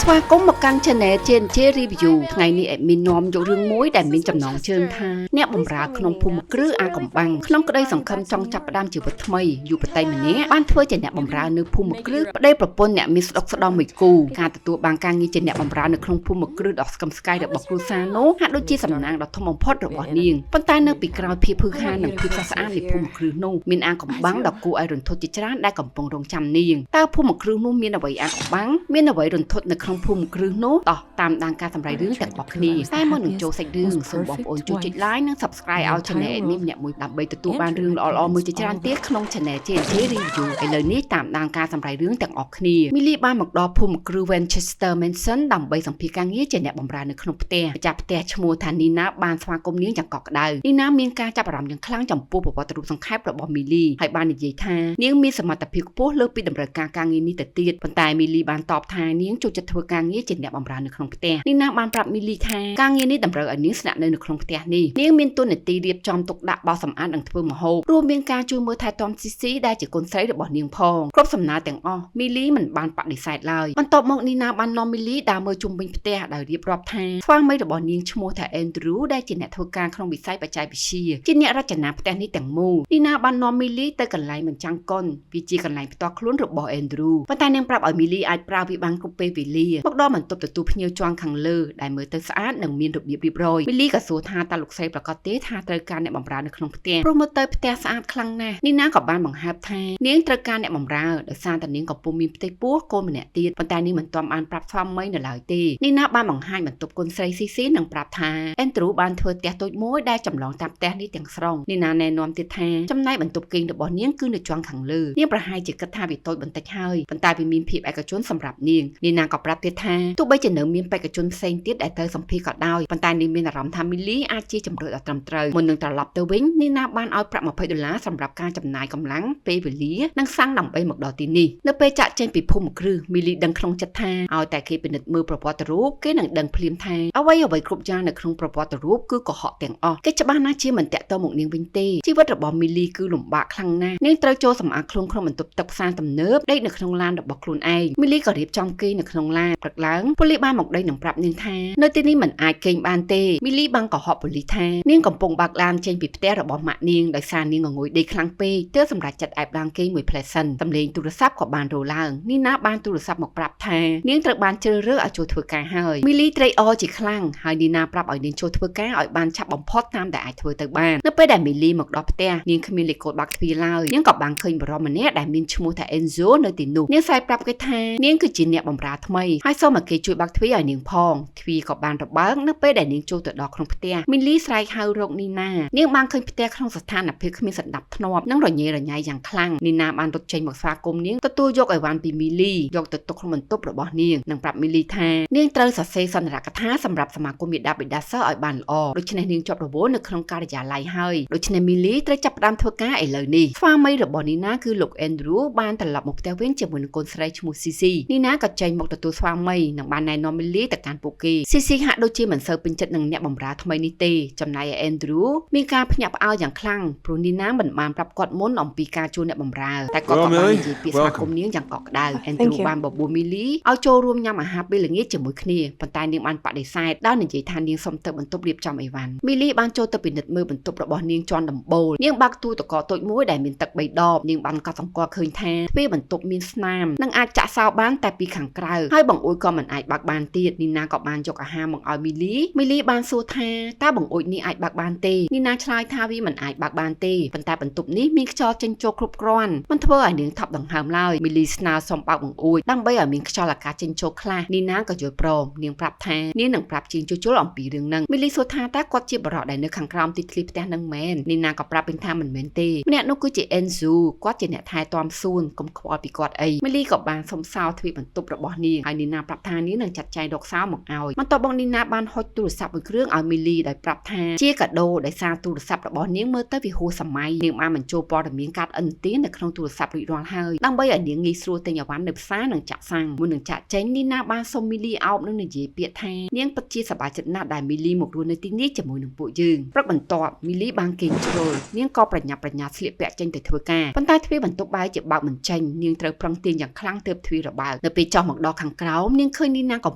ស្វាគមន៍មកកាន់ Channel JNJ Review ថ្ងៃនេះ admin នាំយករឿងមួយដែលមានចំណងជើងថាអ្នកបម្រើក្នុងភូមិគ្រឹះអាកំបាំងក្នុងក្តីសង្ឃឹមចង់ចាប់ផ្ដើមជីវិតថ្មីយុវតីម្នាក់បានធ្វើជាអ្នកបម្រើនៅភូមិគ្រឹះប្តីប្រពន្ធអ្នកមានស្ដុកស្ដំមួយគូការទទួលបានការងារជាអ្នកបម្រើនៅក្នុងភូមិគ្រឹះដ៏ស្កឹមស្កាយរបស់គ្រួសារនោះហាក់ដូចជាសំណាងដ៏ធំបំផុតរបស់នាងប៉ុន្តែនៅពីក្រោយភាពភឺហានិងភាពស្រស់ស្អាតនៃភូមិគ្រឹះនោះមានអាកំបាំងដ៏គួរឲ្យរន្ធត់ជាច្រើនដែលកំពុងរងចាំនាងតើភូមិគ្រឹះនោះមានអ្វីអាកំបាំងមានអ្វីរន្ធត់នៅក្នុងភូមិគ្រឹះនោះតោះតាមដានការសម្ដែងរឿងទាំងអស់គ្នាតែមុននឹងចូលសាច់រឿងសូមបងប្អូនជួយចុច like និង Subscribe ឲ្យ Channel នេះម្នាក់មួយដើម្បីទទួលបានរឿងល្អៗមួយជាច្រើនទៀតក្នុង Channel JNJ Review ឥឡូវនេះតាមដានការសម្ដែងរឿងទាំងអស់គ្នាមីលីបានមកដល់ភូមិគ្រឹះ Winchester Mansion ដើម្បីសម្ភាសការងារជាអ្នកបម្រើនៅក្នុងផ្ទះម្ចាស់ផ្ទះឈ្មោះថានីណាបានស្វាគមន៍នាងយ៉ាងកក់ក្ដៅនីណាមានការចាប់អារម្មណ៍យ៉ាងខ្លាំងចំពោះប្រវត្តិរូបសង្ខេបរបស់មីលីហើយបាននិយាយថានាងមានសមត្ថភាពខ្ពស់លើសពីតម្រូវការការងារនេះទៅទៀតប៉ុន្តែមីលីបានតបថានាងចូលចិត្តធ្វើការងារជាអ្នកបម្រើនៅក្នុងផ្ទះនីណាបានប្រាប់មីលីថាការងារនេះតម្រូវឲ្យនាងស្នាក់នៅនៅក្នុងផ្ទះនេះនាងមានតួនាទីរៀបចំទុកដាក់បោសសម្អាតនិងធ្វើម្ហូបរួមមានការជួយមើលថែទាំស៊ីស៊ីដែលជាកូនស្រីរបស់នាងផងគ្រប់សំណើទាំងអស់មីលីមិនបានបដិសេធឡើយបន្ទាប់មកនីណាបាននាំមីលីដើរមើលជុំវិញផ្ទះដោយរៀបរាប់ថាស្វាមីរបស់នាងឈ្មោះថា Andrew ដែលជាអ្នកធ្វើការក្នុងវិស័យបច្ចេកវិទ្យាជាអ្នករចនាផ្ទះនេះទាំងមូលនីណាបាននាំមីលីទៅកន្លែងបញ្ចាំងកុនវាជាកន្លែងផ្ទាល់ខ្លួនរបស់ Andrew ប៉ុន្តែនាងប្រាប់ឲ្យមីលីអាចប្រើវាបានគ្រប់ពេលវេលាមកដល់បន្ទប់ទទួលភ្ញៀវជាន់ខាងលើដែលមើលទៅស្អាតនិងមានរបៀបរៀបរយមីលីក៏សួរថាតើលោកស្រីប្រកាសទេថាត្រូវការអ្នកបម្រើនៅក្នុងផ្ទះព្រោះមើលទៅផ្ទះស្អាតខ្លាំងណាស់នីណាក៏បានបង្ហើបថានាងត្រូវការអ្នកបម្រើដោយសារតែនាងកំពុងមានផ្ទៃពោះកូនម្នាក់ទៀតប៉ុន្តែនាងមិនទាន់បានប្រាប់ស្វាមីនៅឡើយទេនីណាបានបង្ហាញបន្ទប់កូនស្រីស៊ីស៊ីនិងប្រាប់ថា Andrew បានធ្វើផ្ទះតូចមួយដែលចម្លងតាមផ្ទះនេះទាំងស្រុងនីណាណែនាំទៀតថាចំណែកបន្ទប់គេងរបស់នាងគឺនៅជាន់ខាងលើនាងប្រហែលជាគិតថាវាតូចបន្តិចហើយប៉ុន្តែវាមានភាពឯកជនសម្រាប់នាងនីណាក៏ប្រាប់ទៀតថាទោះបីជានៅមានបេក្ខជនផ្សេងទៀតដែលត្រូវសម្ភាសក៏ដោយប៉ុន្តែនាងមានអារម្មណ៍ថាមីលីអាចជាជំរឿនដ៏ត្រឹមត្រូវមុននឹងត្រឡប់ទៅវិញនីណាបានឲ្យប្រាក់20ដុល្លារសម្រាប់ការចំណាយកម្លាំងពេលវេលានិងសាំងដើម្បីមកដល់ទីនេះនៅពេលចាក់ចេញពីភូមិគ្រឹះមីលីដឹងក្នុងចិត្តថាឲ្យតែគេពិនិត្យមើលប្រវត្តិរូបគេនឹងដឹងភ្លាមថាអ្វីអ្វីគ្រប់យ៉ាងនៅក្នុងប្រវត្តិរូបគឺកុហកទាំងអស់គេច្បាស់ណាស់ជាមិនតាក់ទងមកនាងវិញទេជីវិតរបស់មីលីគឺលំបាកខ្លាំងណាស់នាងត្រូវចូលសម្អាតខ្លួនក្នុងបន្ទប់ទឹកផ្សារទំនើបដេកនៅក្នុងឡានរបស់ខ្លួនឯងមីលីក៏រៀបចំគេងនៅក្នុងឡានព្រឹកឡើងប៉ូលីសបានមកដេញនិងប្រាប់នាងថានៅទីនេះមិនអាចគេងបានទេមីលីបានកុហកប៉ូលីសថានាងកំពុងបើកឡានចេញពីផ្ទះរបស់ម៉ាក់នាងដោយសារនាងងងុយដេកខ្លាំងពេកទើបសម្រេចចិត្តអែបឡានគេងមួយផ្លែសិនសំឡេងទូរស័ព្ទក៏បានរោឡើងនីណាបានទូរស័ព្ទមកប្រាប់ថានាងត្រូវបានជ្រើសរើសឲ្យចូលធ្វើការហើយមីលីត្រេកអរជាខ្លាំងហើយនីណាប្រាប់ឲ្យនាងចូលធ្វើការឲ្យបានឆាប់បំផុតតាមដែលអាចធ្វើទៅបាននៅពេលដែលមីលីមកដល់ផ្ទះនាងគ្មានលេខកូដបើកទ្វារឡើយនាងក៏បានឃើញបុរសម្នាក់ដែលមានឈ្មោះថា Enzo នៅទីនោះនាងស្រែកប្រាប់គេថានាងគឺជាអ្នកបម្រើថ្មីហើយសូមឲ្យគេជួយបើកទ្វារឲ្យនាងផងទ្វារក៏បានរបើកនៅពេលដែលនាងចូលទៅដល់ក្នុងផ្ទះមីលីស្រែកហៅរកនីណានាងបានឃើញផ្ទះក្នុងស្ថានភាពគ្មានសណ្ដាប់ធ្នាប់និងរញ៉េរញ៉ៃយ៉ាងខ្លាំងនីណាបានរត់ចេញមកស្វាគមន៍នាងទទួលយកអីវ៉ាន់ពីមីលីយកទៅទុកក្នុងបន្ទប់របស់នាងនិងប្រាប់មីលីថានាងត្រូវសរសេរសន្ទរកថាសម្រាប់សមាគមមាតាបិតាសិស្សឲ្យបានល្អដូច្នេះនាងជាប់រវល់នៅក្នុងការិយាល័យហើយដូច្នេះមីលីត្រូវចាប់ផ្ដើមធ្វើការឥឡូវនេះស្វាមីរបស់នីណាគឺលោក Andrew បានត្រឡប់មកផ្ទះវិញជាមួយនឹងកូនស្រីឈ្មោះស៊ីស៊ីនីណាក៏ចេញមកទទួលស្វាមីនិងបានណែនាំមីលីទៅកាន់ពួកគេស៊ីស៊ីហាក់ដូចជាមិនសូវពេញចិត្តនឹងអ្នកបម្រើថ្មីនេះទេចំណែកឯ Andrew មានការភ្ញាក់ផ្អើលយ៉ាងខ្លាំងព្រោះនីណាមិនបានប្រាប់គាត់មុនអំពីការជួលអ្នកបម្រើតែគាត់ក៏បាននិយាយពាក្យស្វាគមន៍នាងយ៉ាងកក់ក្ដៅ Andrew បានបបួលមីលីឲ្យចូលរួមញ៉ាំអាហារពេលល្ងាចជាមួយគ្នាប៉ុន្តែនាងបានបដិសេធដោយនិយាយថានាងសុំទៅបន្ទប់រៀបចំអីវ៉ាន់មីលីបានចូលទៅពិនិត្យមើលបន្ទប់របស់នាងជាន់ដំបូលនាងបើកទូទឹកកកតូចមួយដែលមានទឹក3ដបនាងបានកត់សម្គាល់ឃើញថាទ្វារបន្ទប់មានស្នាមនិងអាចចាក់សោបានតែពីខាងក្រៅហើយបង្អួចក៏មិនអាចបើកបានទៀតនីណាក៏បានយកអាហារមកឲ្យមីលីមីលីបានសួរថាតើបង្អួចនេះអាចបើកបានទេនីណាឆ្លើយថាវាមិនអាចបើកបានទេប៉ុន្តែបន្ទប់នេះមានខ្យល់ចេញចូលគ្រប់គ្រាន់មិនធ្វើឲ្យនាងថប់ដង្ហើមឡើយមីលីស្នើសុំបើកបង្អួចដើម្បីឲ្យមានខ្យល់អាកាសចេញចូលខ្លះនីណាក៏យល់ព្រមនាងប្រាប់ថានាងនឹងប្រាប់ជាងជួសជុលអំពីរឿងហ្នឹងមីលីសួរថាតើគាត់ជាបរិសុទ្ធដែលនៅខាងក្រោមទីធ្លាផ្ទះនឹងមែននីណាក៏ប្រាប់វិញថាមិនមែនទេម្នាក់នោះគឺជា Enzu គាត់ជាអ្នកថែទាំសួនកុំខ្វល់ពីគាត់អីមីលីក៏បានសុំសោទ្វារបន្ទប់របស់នាងហើយនីណាប្រាប់ថានាងនឹងចាត់ចែងរកសោមកឲ្យបន្ទាប់មកនីណាបានហុចទូរស័ព្ទមួយគ្រឿងឲ្យមីលីដោយប្រាប់ថាជាកាដូដោយសារទូរស័ព្ទរបស់នាងមើលទៅវាហួសសម័យនាងបានបញ្ចូលព័ត៌មានកាតឥណទាននៅក្នុងទូរស័ព្ទរួចរាល់ហើយដើម្បីឲ្យនាងងាយស្រួលទិញអីវ៉ាន់នៅផ្សារនិងចាក់សាំងមុននឹងចាក់ចេញនីណាបានសុំមីលីអោបនិងនិយាយពាក្យថានាងពិតជាសប្បាយចិត្តណាស់ដែលមីលីមករស់នៅទីនេះជាមួយនឹងពួកយើងព្រឹកបន្ទាប់មីលីបានគេងជ្រុលនាងក៏ប្រញាប់ប្រញាល់ស្លៀកពាក់ចេញទៅធ្វើការប៉ុន្តែទ្វារបន្ទប់បែរជាបើកមិនចេញនាងត្រូវប្រឹងទាញយ៉ាងខ្លាំងទើបទ្វាររបើកនៅពេលចុះមកដល់ខាងក្រោម ក្រោមនាងឃើញនីណាក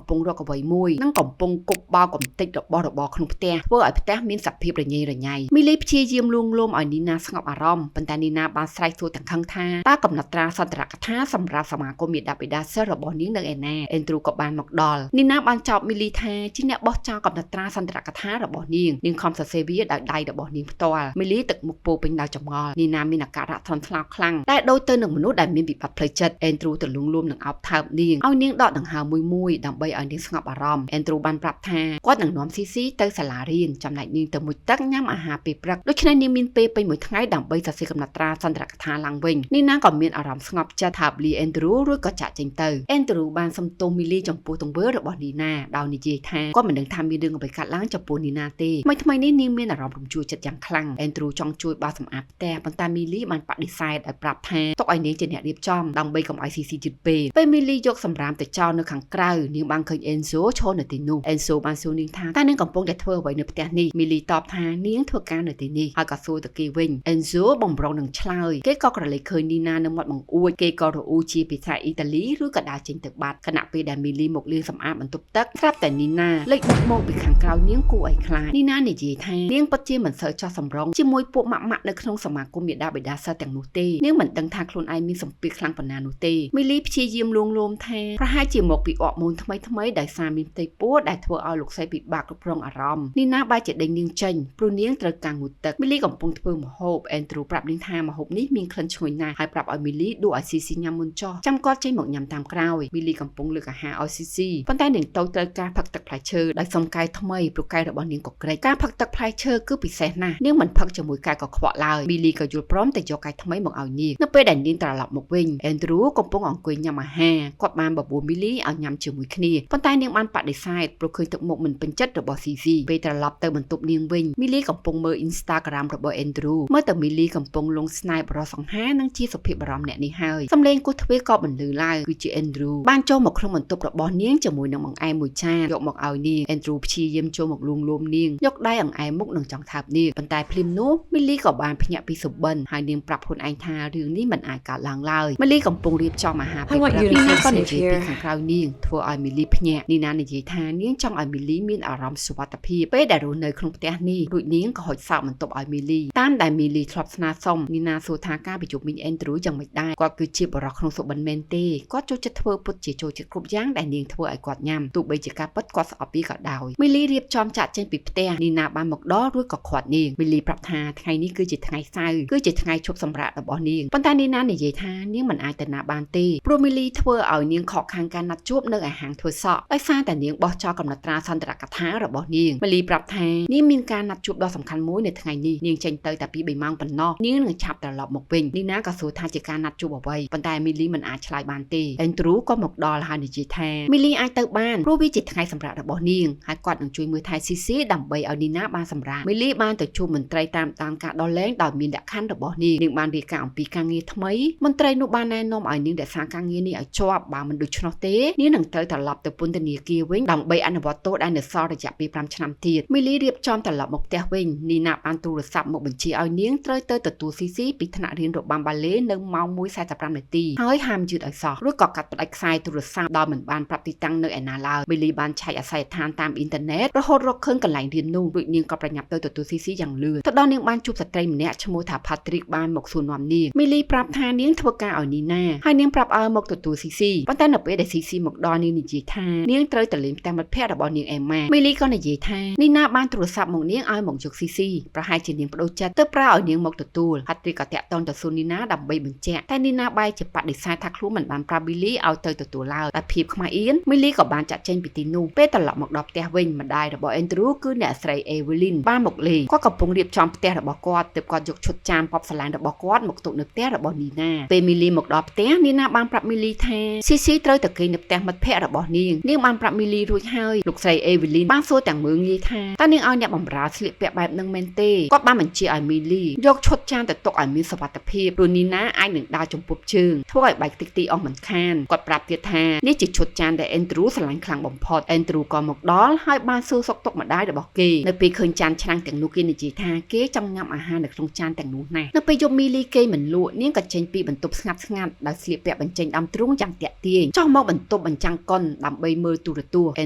ំពុងរកអ្វីមួយនិងកំពុងគប់បោកំទេចរបស់របរក្នុងផ្ទះធ្វើឲ្យផ្ទះមានសភាពរញ៉េរញ៉ៃមីលីព្យាយាមលួងលោមឲ្យនីណាស្ងប់អារម្មណ៍ប៉ុន្តែនីណាបានស្រែកសួរទាំងខឹងថាតើកំណត់ត្រាសន្ទរកថាសម្រាប់សមាគមមេដាបេដាសិស្សរបស់នាងនៅឯណាអេនទ្រូក៏បានមកដល់នីណាបានចោទមីលីថាជាអ្នកបោះចោលកំណត់ត្រាសន្ទរកថារបស់នាងនាងខំសរសេរវាដោយដៃរបស់នាងផ្ទាល់មីលីទឹកមុខពោពេញដោយចម្ងល់នីណាមានអាការៈថន់ស្លោខ្លាំងតែដូចទៅនឹងមនុស្សដែលមានវិបត្តិផ្លូវចិត្តអេនទ្រូទៅលួងលោមនឹងអោបថើបនាងឲ្យនាងដកដង្ហើមមួយមួយដើម្បីឲ្យនាងស្ងប់អារម្មណ៍អេនទ្រូបានប្រាប់ថាគាត់នឹងនាំស៊ីស៊ីទៅសាលារៀនចំណែកនាងទៅមុជទឹកញ៉ាំអាហារពេលព្រឹកដូច្នេះនាងមានពេលពេញមួយថ្ងៃដើម្បីសរសេរកំណត់ត្រាសន្ទរកថាឡើងវិញនីណាក៏មានអារម្មណ៍ស្ងប់ចិត្តថាបលីអេនទ្រូរួចក៏ចាក់ចេញទៅអេនទ្រូបានសំទោសមីលីចំពោះទង្វើរបស់នីណាដោយនិយាយថាគាត់មិនដឹងថាមានរឿងអ្វីកើតឡើងចំពោះនីណាទេថ្មីៗនេះនាងមានអារម្មណ៍រំជួលចិត្តយ៉ាងខ្លាំងអេនទ្រូចង់ជួយបោសសម្អាតផ្ទះប៉ុន្តែមីលីបានបដិសេធឲ្យប្រាប់ថាទុកឲ្យនាងជាអ្នករៀបចំដើម្បីកុំឲ្យស៊ីស៊ីយឺតពេកពេលមីលីយកសម្រាមទៅចោលនៅខាងក្រៅនាងបានឃើញអេនសូឈរនៅទីនោះអេនសូបានសួរនាងថាតើនាងកំពុងតែធ្វើអ្វីនៅផ្ទះនេះមីលីតបថានាងធ្វើការនៅទីនេះហើយក៏សួរទៅគេវិញអេនសូបំរុងនឹងឆ្លើយគេក៏ក្រឡេកឃើញនីណានៅមាត់បង្អួចគេក៏រអ៊ូជាភាសាអ៊ីតាលីឬក៏ដើរចេញទៅបាត់ខណៈពេលដែលមីលីមកលាងសម្អាតបន្ទប់ទឹកស្រាប់តែនីណាលេចមុខមកពីខាងក្រៅនាងគួរឲ្យខ្លាចនីណានិយាយថានាងពិតជាមិនសូវចោះសម្រងជាមួយពួកម៉ាក់ម៉ាក់នៅក្នុងសមាគមមេដាបេដាសិស្សទាំងនោះទេនាងមិនដឹងថាខ្លួនឯងមានសម្ពាធខ្លាំងប៉ុណ្ណានោះទេមីលីព្យាយាមលួងលោមថាប្រហែលជាមកពីអរម៉ូនថ្មីថ្មីដោយសារមានផ្ទៃពោះដែលធ្វើឲ្យលោកស្រីពិបាកគ្រប់គ្រងអារម្មណ៍នីណាបែរជាដេញនាងចេញព្រោះនាងត្រូវការងូតទឹកមីលីកំពុងធ្វើម្ហូបអេនទ្រូប្រាប់នាងថាម្ហូបនេះមានក្លិនឈ្ងុយណាស់ហើយប្រាប់ឲ្យមីលីដួសឲ្យស៊ីស៊ីញ៉ាំមុនចោះចាំគាត់ចេញមកញ៉ាំតាមក្រោយមីលីកំពុងលើកអាហារឲ្យស៊ីស៊ីប៉ុន្តែនាងតូចត្រូវការផឹកទឹកផ្លែឈើដោយសុំកែថ្មីព្រោះកែរបស់នាងក៏ក្រិចការផឹកទឹកផ្លែឈើគឺពិសេសណាស់នាងមិនផឹកជាមួយកែកខ្វក់ឡើយមីលីក៏យល់ព្រមតែយកកែថ្មីមកឲ្យនាងនៅពេលដែលនាងត្រឡប់មកវិញអេនទ្រូកំពុងអង្គុយញ៉ាំអាហារគាត់បានបបួលមីលីឲ្យញ៉ាំជាមួយគ្នាប៉ុន្តែនាងបានបដិសេធព្រោះឃើញទឹកមុខមិនពេញចិត្តរបស់ស៊ីស៊ីពេលត្រឡប់ទៅបន្ទប់នាងវិញមីលីកំពុងមើល Instagram របស់អេនទ្រូមើលតែមីលីកំពុងលងស្នេហ៍បរិសង្ហានិងជាសុភាពបរមអ្នកនេះហើយសំឡេងគោះទ្វារក៏បន្លឺឡើងគឺជាអេនទ្រូបានចូលមកក្នុងបន្ទប់របស់នាងជាមួយនឹងបង្អែមមួយចានយកមកឲ្យនាងអេនទ្រូព្យាយាមចូលមកលួងលោមនាងយកដៃអង្អែមមុខនឹងចង់ថើបនាងប៉ុន្តែភ្លាមនោះមីលីក៏បានភ្ញាក់ពីសុបិនហើយនាងប្រាប់ខ្លួនឯងថារឿងនេះមិនអាចកើតឡើងឡើយមីលីកំពុងរៀបចំអាហារពេលព្រឹកនីណាក៏និយាយពីខាងក្រៅនាងធ្វើឲ្យមីលីភ្ញាក់នីណានិយាយថានាងចង់ឲ្យមីលីមានអារម្មណ៍សុវត្ថិភាពពេលដែលរស់នៅក្នុងផ្ទះនេះរួចនាងក៏ហុចសោកបន្ទប់ឲ្យមីលីតាមដែលមីលីធ្លាប់ស្នើសុំនីណាសួរថាការប្រជុំមីងអេនទ្រូយ៉ាងម៉េចដែរគាត់គឺជាបរិសុទ្ធក្នុងសុបិនមែនទេគាត់ចូលចិត្តធ្វើពុតជាចូលចិត្តគ្រប់យ៉ាងដែលនាងធ្វើឲ្យគាត់ញ៉ាំទោះបីជាការពិតគាត់ស្អប់ពីក៏ដោយមីលីរៀបចំចាក់ចេញពីផ្ទះនីណាបានមកដល់រួចក៏ខាត់នាងមីលីប្រាប់ថាថ្ងៃនេះគឺជាថ្ងៃសៅរ៍គឺជាថ្ងៃឈប់សម្រាករបស់នាងប៉ុន្តែនីណានិយាយថានាងមិនអាចទៅណាបានទេព្រោះមីលីធ្វើឲ្យនាងខកខានការណាត់ជួបនៅឯហាងធ្វើសក់ដោយសារតែនាងបោះចោលកំណត់ត្រាសន្ទរកថារបស់នាងមីលីប្រាប់ថានាងមានការណាត់ជួបដ៏សំខាន់មួយនៅថ្ងៃនេះនាងចេញទៅតែ2-3ម៉ោងប៉ុណ្ណោះនាងនឹងឆាប់ត្រឡប់មកវិញនីណាក៏សួរថាជាការណាត់ជួបអ្វីប៉ុន្តែមីលីមិនអាចឆ្លើយបានទេអេនទ្រូក៏មកដល់ហើយនិយាយថាមីលីអាចទៅបានព្រោះវាជាថ្ងៃសម្រាករបស់នាងហើយគាត់នឹងជួយមើលថែស៊ីស៊ីដើម្បីឲ្យនីណាបានសម្រាកមីលីបានទៅជួបមន្ត្រីតាមតាមការដោះលែងដោយមានលក្ខខណ្ឌរបស់នាងនាងបានរាយការណ៍អំពីការងារថ្មីមន្ត្រីនោះបានណែនាំឲ្យនាងរក្សាការងារនេះឲ្យជាប់បើមិនដូច្នោះទេនាងនឹងត្រូវត្រឡប់ទៅពន្ធនាគារវិញដើម្បីអនុវត្តទោសដែលនៅសល់រយៈពេល5ឆ្នាំទៀតមីលីរៀបចំត្រឡប់មកផ្ទះវិញនីណាបានទូរស័ព្ទមកបញ្ជាឲ្យនាងត្រូវទៅទទួលស៊ីស៊ីពីថ្នាក់រៀនរបាំបាឡេនៅម៉ោង1:45នាទីហើយហាមយឺតឲ្យសោះរួចក៏កាត់ផ្ដាច់ខ្សែទូរស័ព្ទដោយមិនបានប្រាប់ទីតាំងនៅឯណាឡើយមីលីបានឆែកអាសយដ្ឋានតាមអ៊ីនធឺណិតរហូតរកឃើញកន្លែងរៀននោះរួចនាងក៏ប្រញាប់ទៅទទួលស៊ីស៊ីយ៉ាងលឿនទៅដល់នាងបានជួបស្ត្រីម្នាក់ឈ្មោះថាផាទ្រីកបានមកសួរនាំនាងមីលីប្រាប់ថានាងធ្វើការឲ្យនីណាហើយនាងប្រាប់ឲ្យមកទទួលស៊ីស៊ីប៉ុន្តែនៅពេលដែលស៊ីស៊ីមកដល់នាងនិយាយថានាងត្រូវទៅលេងផ្ទះមិត្តភ័ក្តិរបស់នាងអេម៉ាមីលីក៏និយាយថានីណាបានទូរស័ព្ទមកនាងឲ្យមកយកស៊ីស៊ីប្រហែលជានាងប្ដូរចិត្តទៅប្រើឲ្យនាងមកទទួលផាទ្រីកក៏តាក់ទងទៅសួរនីណាដើម្បីបញ្ជាក់តែនីណាបែរជាបដិសេធថាខ្លួនមិនបានប្រាប់មីលីឲ្យទៅទទួលឡើយតែភាពខ្មាស់អៀនមីលីក៏បានចាក់ចេញពីទីនោះពេលត្រឡប់មកដល់ផ្ទះវិញម្ដាយរបស់អេនទ្រូគឺអ្នកស្រីអេវីលីនបានមកលេងគាត់កំពុងរៀបចំផ្ទះរបស់គាត់ទើបគាត់យកឈុតចានប៉ប់សាឡានរបស់គាត់មកទុកនៅផ្ទះរបស់នីណាពេលមីលីមកដល់ផ្ទះនីណាបានប្រាប់មីលីថាស៊ីស៊ីត្រូវទៅគេងនៅផ្ទះមិត្តភ័ក្តិរបស់នាងនាងបានប្រាប់មីលីរួចហើយលោកស្រីអេវីលីនបានសួរទាំងមើងងាយថាតើនាងឲ្យអ្នកបម្រើស្លៀកពាក់បែបនឹងមែនទេគាត់បានបញ្ជាឲ្យមីលីយកឈុតចានទៅទុកឲ្យមានសុវត្ថិភាពព្រោះនីណាអាចនឹងដើរចំពប់ជើងធ្វើឲ្យបែកតិចទីអស់មិនខានគាត់ប្រាប់ទៀតថានេះជាឈុតចានដែលអេនទ្រូស្រឡាញ់ខ្លាំងបំផុតអេនទ្រូក៏មកដល់ហើយបានសួរសុខទុក្ខម្ដាយរបស់គេនៅពេលឃើញចានឆ្នាំងទាំងនោះគេនិយាយថាគេចង់ញ៉ាំអាហារនៅក្នុងចានទាំងនោះណាស់នៅពេលយប់មីលីគេមិនលក់នាងក៏ចេញពីបន្ទប់ស្ងាត់ស្ងាត់ដោយស្លៀកពាក់បញ្ចេញដើមទ្រូងយ៉ាងតាក់ទាញចោះមកបន្ បន្ទប់បញ្ចាំងកុនដើម្បីមើលទូរទស្សន៍អេ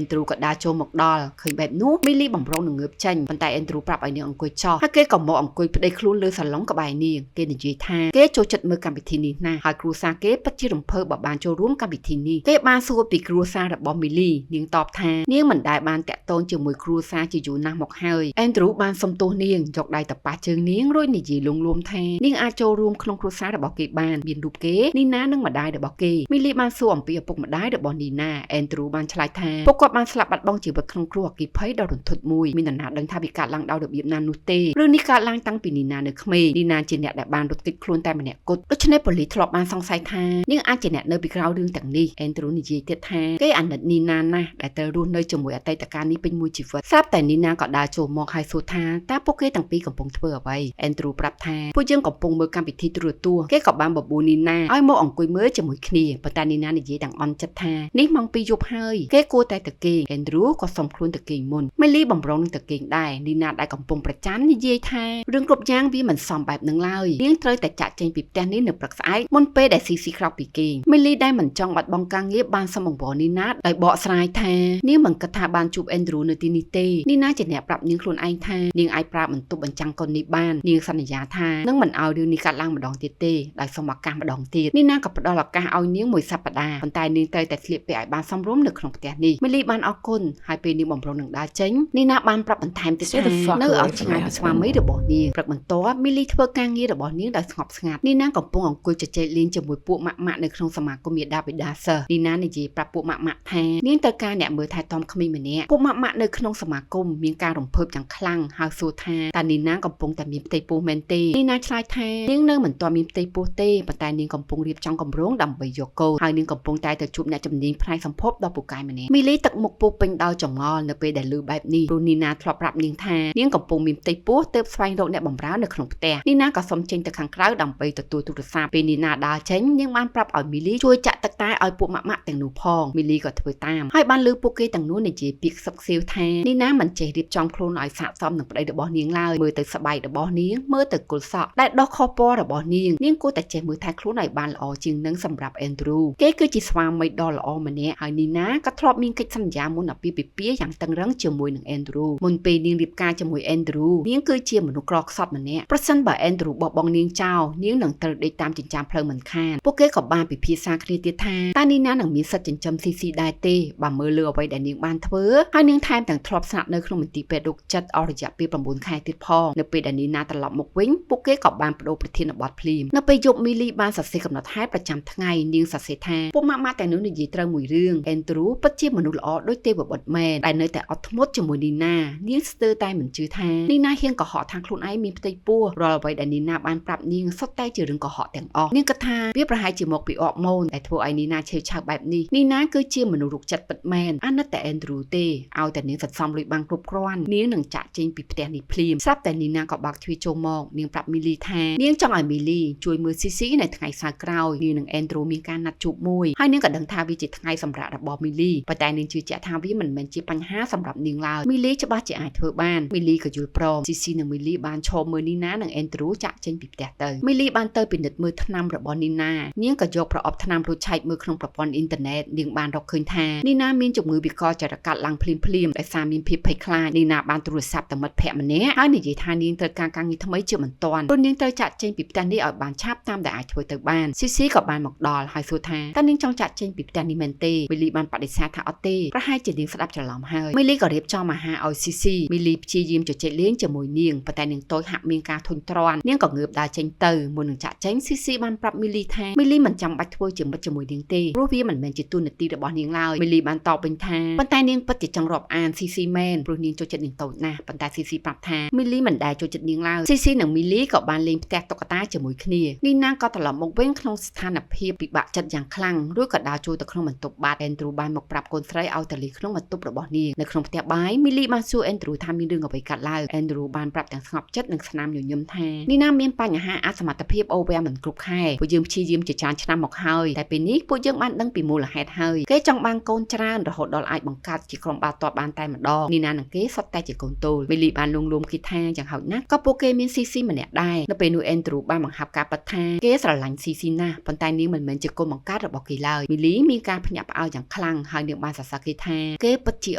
នទ្រូក៏ដើរចូលមកដល់ឃើញបែបនោះមីលីបំរុងនឹងងើបចេញប៉ុន្តែអេនទ្រូប្រាប់ឲ្យនាងអង្គុយចុះហើយគេក៏មកអង្គុយប្តីខ្លួនលើសាឡុងក្បែរនាងគេនិយាយថាគេចូលចិត្តមើលកម្មវិធីនេះណាស់ហើយគ្រួសារគេពិតជារំភើបបើបានចូលរួមកម្មវិធីនេះគេបានសួរពីគ្រួសាររបស់មីលីនាងតបថានាងមិនដែលបានតាក់ទងជាមួយគ្រួសារជាយូរណាស់មកហើយអេនទ្រូបានសុំទោសនាងយកដៃទៅប៉ះជើងនាងរួចនិយាយលងលួមថានាងអាចចូលរួមក្នុងគ្រួសាររបស់គេបានមានរូបគេនីណានិងម្ដាយរបស់គេមីលីបានសួរអំពីឪពុកម្ដាយរបស់នីណាអេនទ្រូបានឆ្លើយថាពួកគាត់បានស្លាប់បាត់បង់ជីវិតក្នុងគ្រោះអគ្គិភ័យដ៏រន្ធត់មួយមាននរណាដឹងថាវាកើតឡើងដោយរបៀបណានោះទេរឿងនេះកើតឡើងតាំងពីនីណានៅក្មេងនីណាជាអ្នកដែលបានរត់គេចខ្លួនតែម្នាក់គត់ដូច្នេះប៉ូលីសធ្លាប់បានសង្ស័យថានាងអាចជាអ្នកនៅពីក្រោយរឿងទាំងនេះអេនទ្រូនិយាយទៀតថាគេអាណិតនីណាណាស់ដែលត្រូវរស់នៅជាមួយអតីតកាលនេះពេញមួយជីវិតស្រាប់តែនីណាក៏ដើរចូលមកហើយសួរថាតើពួកគេទាំងពីរកំពុងធ្វើអ្វីអេនទ្រូប្រាប់ថាពួកយើងកំពុងមើលកម្មវិធីទូរទស្សន៍គេក៏បានបបួលនីណាឲ្យមកអង្គុយមើលជាមួយគ្នាប៉ុន្តែនីណានិយាយទាំងអន់ចិត្តថានេះម៉ោង2យប់ហើយគេគួរតែទៅគេងអេនទ្រូក៏សុំខ្លួនទៅគេងមុនមីលីបំរុងនឹងទៅគេងដែរនីណាដែលកំពុងប្រច័ននិយាយថារឿងគ្រប់យ៉ាងវាមិនសមបែបនឹងឡើយនាងត្រូវតែចាក់ចេញពីផ្ទះនេះនៅព្រឹកស្អែកមុនពេលដែលស៊ីស៊ីក្រោកពីគេងមីលីដែលមិនចង់បាត់បង់ការងារបានសុំអង្វរនីណាដោយបកស្រាយថានាងមិនគិតថាបានជួបអេនទ្រូនៅទីនេះទេនីណាជាអ្នកប្រាប់នាងខ្លួនឯងថានាងអាចប្រើបន្ទប់បញ្ចាំងកុននេះបាននាងសន្យាថានឹងមិនឲ្យរឿងនេះកើតឡើងម្ដងទៀតទេដោយសុំឱកាសម្ដងទៀតនីណាក៏ផ្ដល់ឱកាសឲ្យនាងមួយសប្តាហ៍ប៉ុន្តែនាងត្រូវតែស្លៀកពាក់ឲ្យបានសមរម្យនៅក្នុងផ្ទះនេះមីលីបានអរគុណហើយពេលនាងបំរុងនឹងដើរចេញនីណាបានប្រាប់បន្ថែមទៀតថានៅឲ្យឆ្ងាយពីស្វាមីរបស់នាងព្រឹកបន្ទាប់មីលីធ្វើការងាររបស់នាងដោយស្ងប់ស្ងាត់នីណាកំពុងអង្គុយជជែកលេងជាមួយពួកម៉ាក់ម៉ាក់នៅក្នុងសមាគមមាតាបិតាសិស្សនីណានិយាយប្រាប់ពួកម៉ាក់ម៉ាក់ថានាងត្រូវការអ្នកមើលថែទាំក្មេងម្នាក់ពួកម៉ាក់ម៉ាក់នៅក្នុងសមាគមមានការរំភើបយ៉ាងខ្លាំងហើយសួរថាតើនីណាកំពុងតែមានផ្ទៃពោះមែនទេនីណាឆ្លើយថានាងនៅមិនទាន់មានផ្ទៃពោះទេប៉ុន្តែនាងកំពុងរៀបចំគម្រោងដើម្បីយកកូនហើយនាងកំពុងតែទៅជួបអ្នកជំនាញផ្នែកសម្ភពដ៏ពូកែម្នាក់មីលីទឹកមុខពោពេញដោយចម្ងល់នៅពេលដែលឮបែបនេះព្រោះនីណាធ្លាប់ប្រាប់នាងថានាងកំពុងមានផ្ទៃពោះទើបស្វែងរកអ្នកបម្រើនៅក្នុងផ្ទះនីណាក៏សុំចេញទៅខាងក្រៅដើម្បីទទួលទូរស័ព្ទពេលនីណាដើរចេញនាងបានប្រាប់ឲ្យមីលីជួយចាក់ទឹកតែឲ្យពួកម៉ាក់ម៉ាក់ទាំងនោះផងមីលីក៏ធ្វើតាមហើយបានឮពួកគេទាំងនោះនិយាយពាក្យខ្សឹបខ្សៀវថានីណាមិនចេះរៀបចំខ្លួនឲ្យស័ក្តិសមនឹងប្តីរបស់នាងឡើយមើលទៅស្បែករបស់នាងមើលទៅគល់សក់ដែលដោះខុសពណ៌របស់នាងនាងគួរតែចេះមើលថែខ្លួនឲ្យបានល្អជាងនឹងសម្រាប់អេនទ្រូគេគឺជាស្វាមីដ៏ល្អម្នាក់ហើយនីណាក៏ធ្លាប់មានកិច្ចសន្យាមុនអាពាហ៍ពិពាហ៍យ៉ាងតឹងរឹងជាមួយនឹងអេនទ្រូមុនពេលនាងរៀបការជាមួយអេនទ្រូនាងគឺជាមនុស្សក្រខ្សត់ម្នាក់ប្រសិនបើអេនទ្រូបោះបង់នាងចោលនាងនឹងត្រូវដេកតាមចិញ្ចើមផ្លូវមិនខានពួកគេក៏បានពិភាក្សាគ្នាទៀតថាតើនីណានឹងមានសិទ្ធិចិញ្ចឹមស៊ីស៊ីដែរទេបើមើលលើអ្វីដែលនាងបានធ្វើហើយនាងថែមទាំងធ្លាប់ស្នាក់នៅក្នុងមន្ទីរពេទ្យរោគចិត្តអស់រយៈពេល9ខែទៀតផងនៅពេលដែលនីណាត្រឡប់មកវិញពួកគេក៏បានប្ដូរប្រធានបទភ្លាមនៅពេលយប់មីលីបានសរសេរកំណត់ហេតុប្រចាំថ្ងៃនាងសរសេរថាពួកម៉ាក់ម៉ាក់តែនោះនិយាយត្រូវមួយរឿងអេនទ្រូពិតជាមនុស្សល្អដូចទេវបុត្រមែនដែលនៅតែអត់ធ្មត់ជាមួយនីណានាងស្ទើរតែមិនជឿថានីណាហ៊ានកុហកថាខ្លួនឯងមានផ្ទៃពោះរាល់អ្វីដែលនីណាបានប្រាប់នាងសុទ្ធតែជារឿងកុហកទាំងអស់នាងគិតថាវាប្រហែលជាមកពីអរម៉ូនដែលធ្វើឲ្យនីណាឆេវឆាវបែបនេះនីណាគឺជាមនុស្សរោគចិត្តពិតមែនអាណិតតែអេនទ្រូទេឲ្យតែនាងសន្សំលុយបានគ្រប់គ្រាន់នាងនឹងចាក់ចេញពីផ្ទះនេះភ្លាមស្រាប់តែនីណាក៏បើកទ្វារចូលមកនាងប្រាប់មីលីថានាងចង់ឲ្យមីលីជួយមើលស៊ីស៊ីនៅថ្ងៃសៅរ៍ក្រោយនាងនិងអេនទ្រូមានការណាត់ជួបមួយហើយនាងក៏ដឹងថាវាជាថ្ងៃសម្រាប់របស់មីលីប៉ុន្តែនាងជឿជាក់ថាវាមិនមែនជាបញ្ហាសម្រាប់នាងឡើយមីលីច្បាស់ជាអាចធ្វើបានមីលីក៏យល់ព្រមស៊ីស៊ីនិងមីលីបានឈរមើលនីណានិងអេនទ្រូចាក់ចេញពីផ្ទះទៅមីលីបានទៅពិនិត្យមើលថ្នាំរបស់នីណានាងក៏យកប្រអប់ថ្នាំរួចឆែកមើលក្នុងប្រព័ន្ធអ៊ីនធឺណិតនាងបានរកឃើញថានីណាមានជំងឺវិកលចរកាត់ឡើងភ្លាមភ្លាមដោយសារមានភាពភ័យខ្លាចនីណាបានទូរស័ព្ទទៅមិត្តភ័ក្តិម្នាក់ហើយនិយាយថានាងត្រូវការការងារថ្មីជាបន្ទាន់ព្រោះនាងត្រូវចាក់ចេញពីផ្ទះនេះឲ្យបានឆាប់តាមដែលអាចធ្វើទៅបានស៊ីស៊ីក៏បានមកដល់ហើយសួរថាតើនាងចង់ចាក់ចេញពីផ្ទះនេះមែនទេមីលីបានបដិសេធថាអត់ទេប្រហែលជានាងស្ដាប់ច្រឡំហើយមីលីក៏រៀបចំអាហារឲ្យស៊ីស៊ីមីលីព្យាយាមជជែកលេងជាមួយនាងប៉ុន្តែនាងតូចហាក់មានការធុញទ្រាន់នាងក៏ងើបដើរចេញទៅមុននឹងចាក់ចេញស៊ីស៊ីបានប្រាប់មីលីថាមីលីមិនចាំបាច់ធ្វើជាមិត្តជាមួយនាងទេព្រោះវាមិនមែនជាតួនាទីរបស់នាងឡើយមីលីបានតបវិញថាប៉ុន្តែនាងពិតជាចង់រាប់អានស៊ីស៊ីមែនព្រោះនាងចូលចិត្តនាងតូចណាស់ប៉ុន្តែស៊ីស៊ីប្រាប់ថាមីលីមិនដែលចូលចិត្តនាងឡើយស៊ីស៊ីនិងមីលីក៏បានលេងផ្ទះតុក្កតាជាមួយគ្នានីណាក៏ត្រឡប់មកវិញក្នុងស្ថានភាពពិបាកចិត្តយ៉ាងខ្លាំងរួចក៏ដើរចូលទៅក្នុងបន្ទប់បាតអេនទ្រូបានមកប្រាប់កូនស្រីឲ្យទៅលេងក្នុងបន្ទប់របស់នាងនៅក្នុងផ្ទះបាយមីលីបានសួរអេនទ្រូថាមានរឿងអ្វីកើតឡើងអេនទ្រូបានប្រាប់ទាំងស្ងប់ចិត្តនិងស្នាមញញឹមថានីណាមានបញ្ហាអសមត្ថភាពអូវែមិនគ្រប់ខែពួកយើងព្យាយាមជាច្រើនឆ្នាំមកហើយតែពេលនេះពួកយើងបានដឹងពីមូលហេតុហើយគេចង់បានកូនច្រើនរហូតដល់អាចបង្កើតជាក្រុមបាល់ទាត់បានតែម្ដងនីណានិងគេសុទ្ធតែជាកូនទោលមីលីបានលួងលោមគេថាយ៉ាងហោចណាស់ក៏ពួកគេមានស៊ីស៊ីម្នាក់ដែរនៅពេលនោះអេនទ្រូបានបង្ហាប់ការពិតថាគេស្រឡាញ់ស៊ីស៊ីណាស់ប៉ុន្តែនាងមិនមែនជាកូនបង្កើតរបស់គេឡើយមីលី មានការភ្ញាក់ផ្អើលយ៉ាងខ្លាំងហើយនាងបានសរសើរគេថាគេពិតជា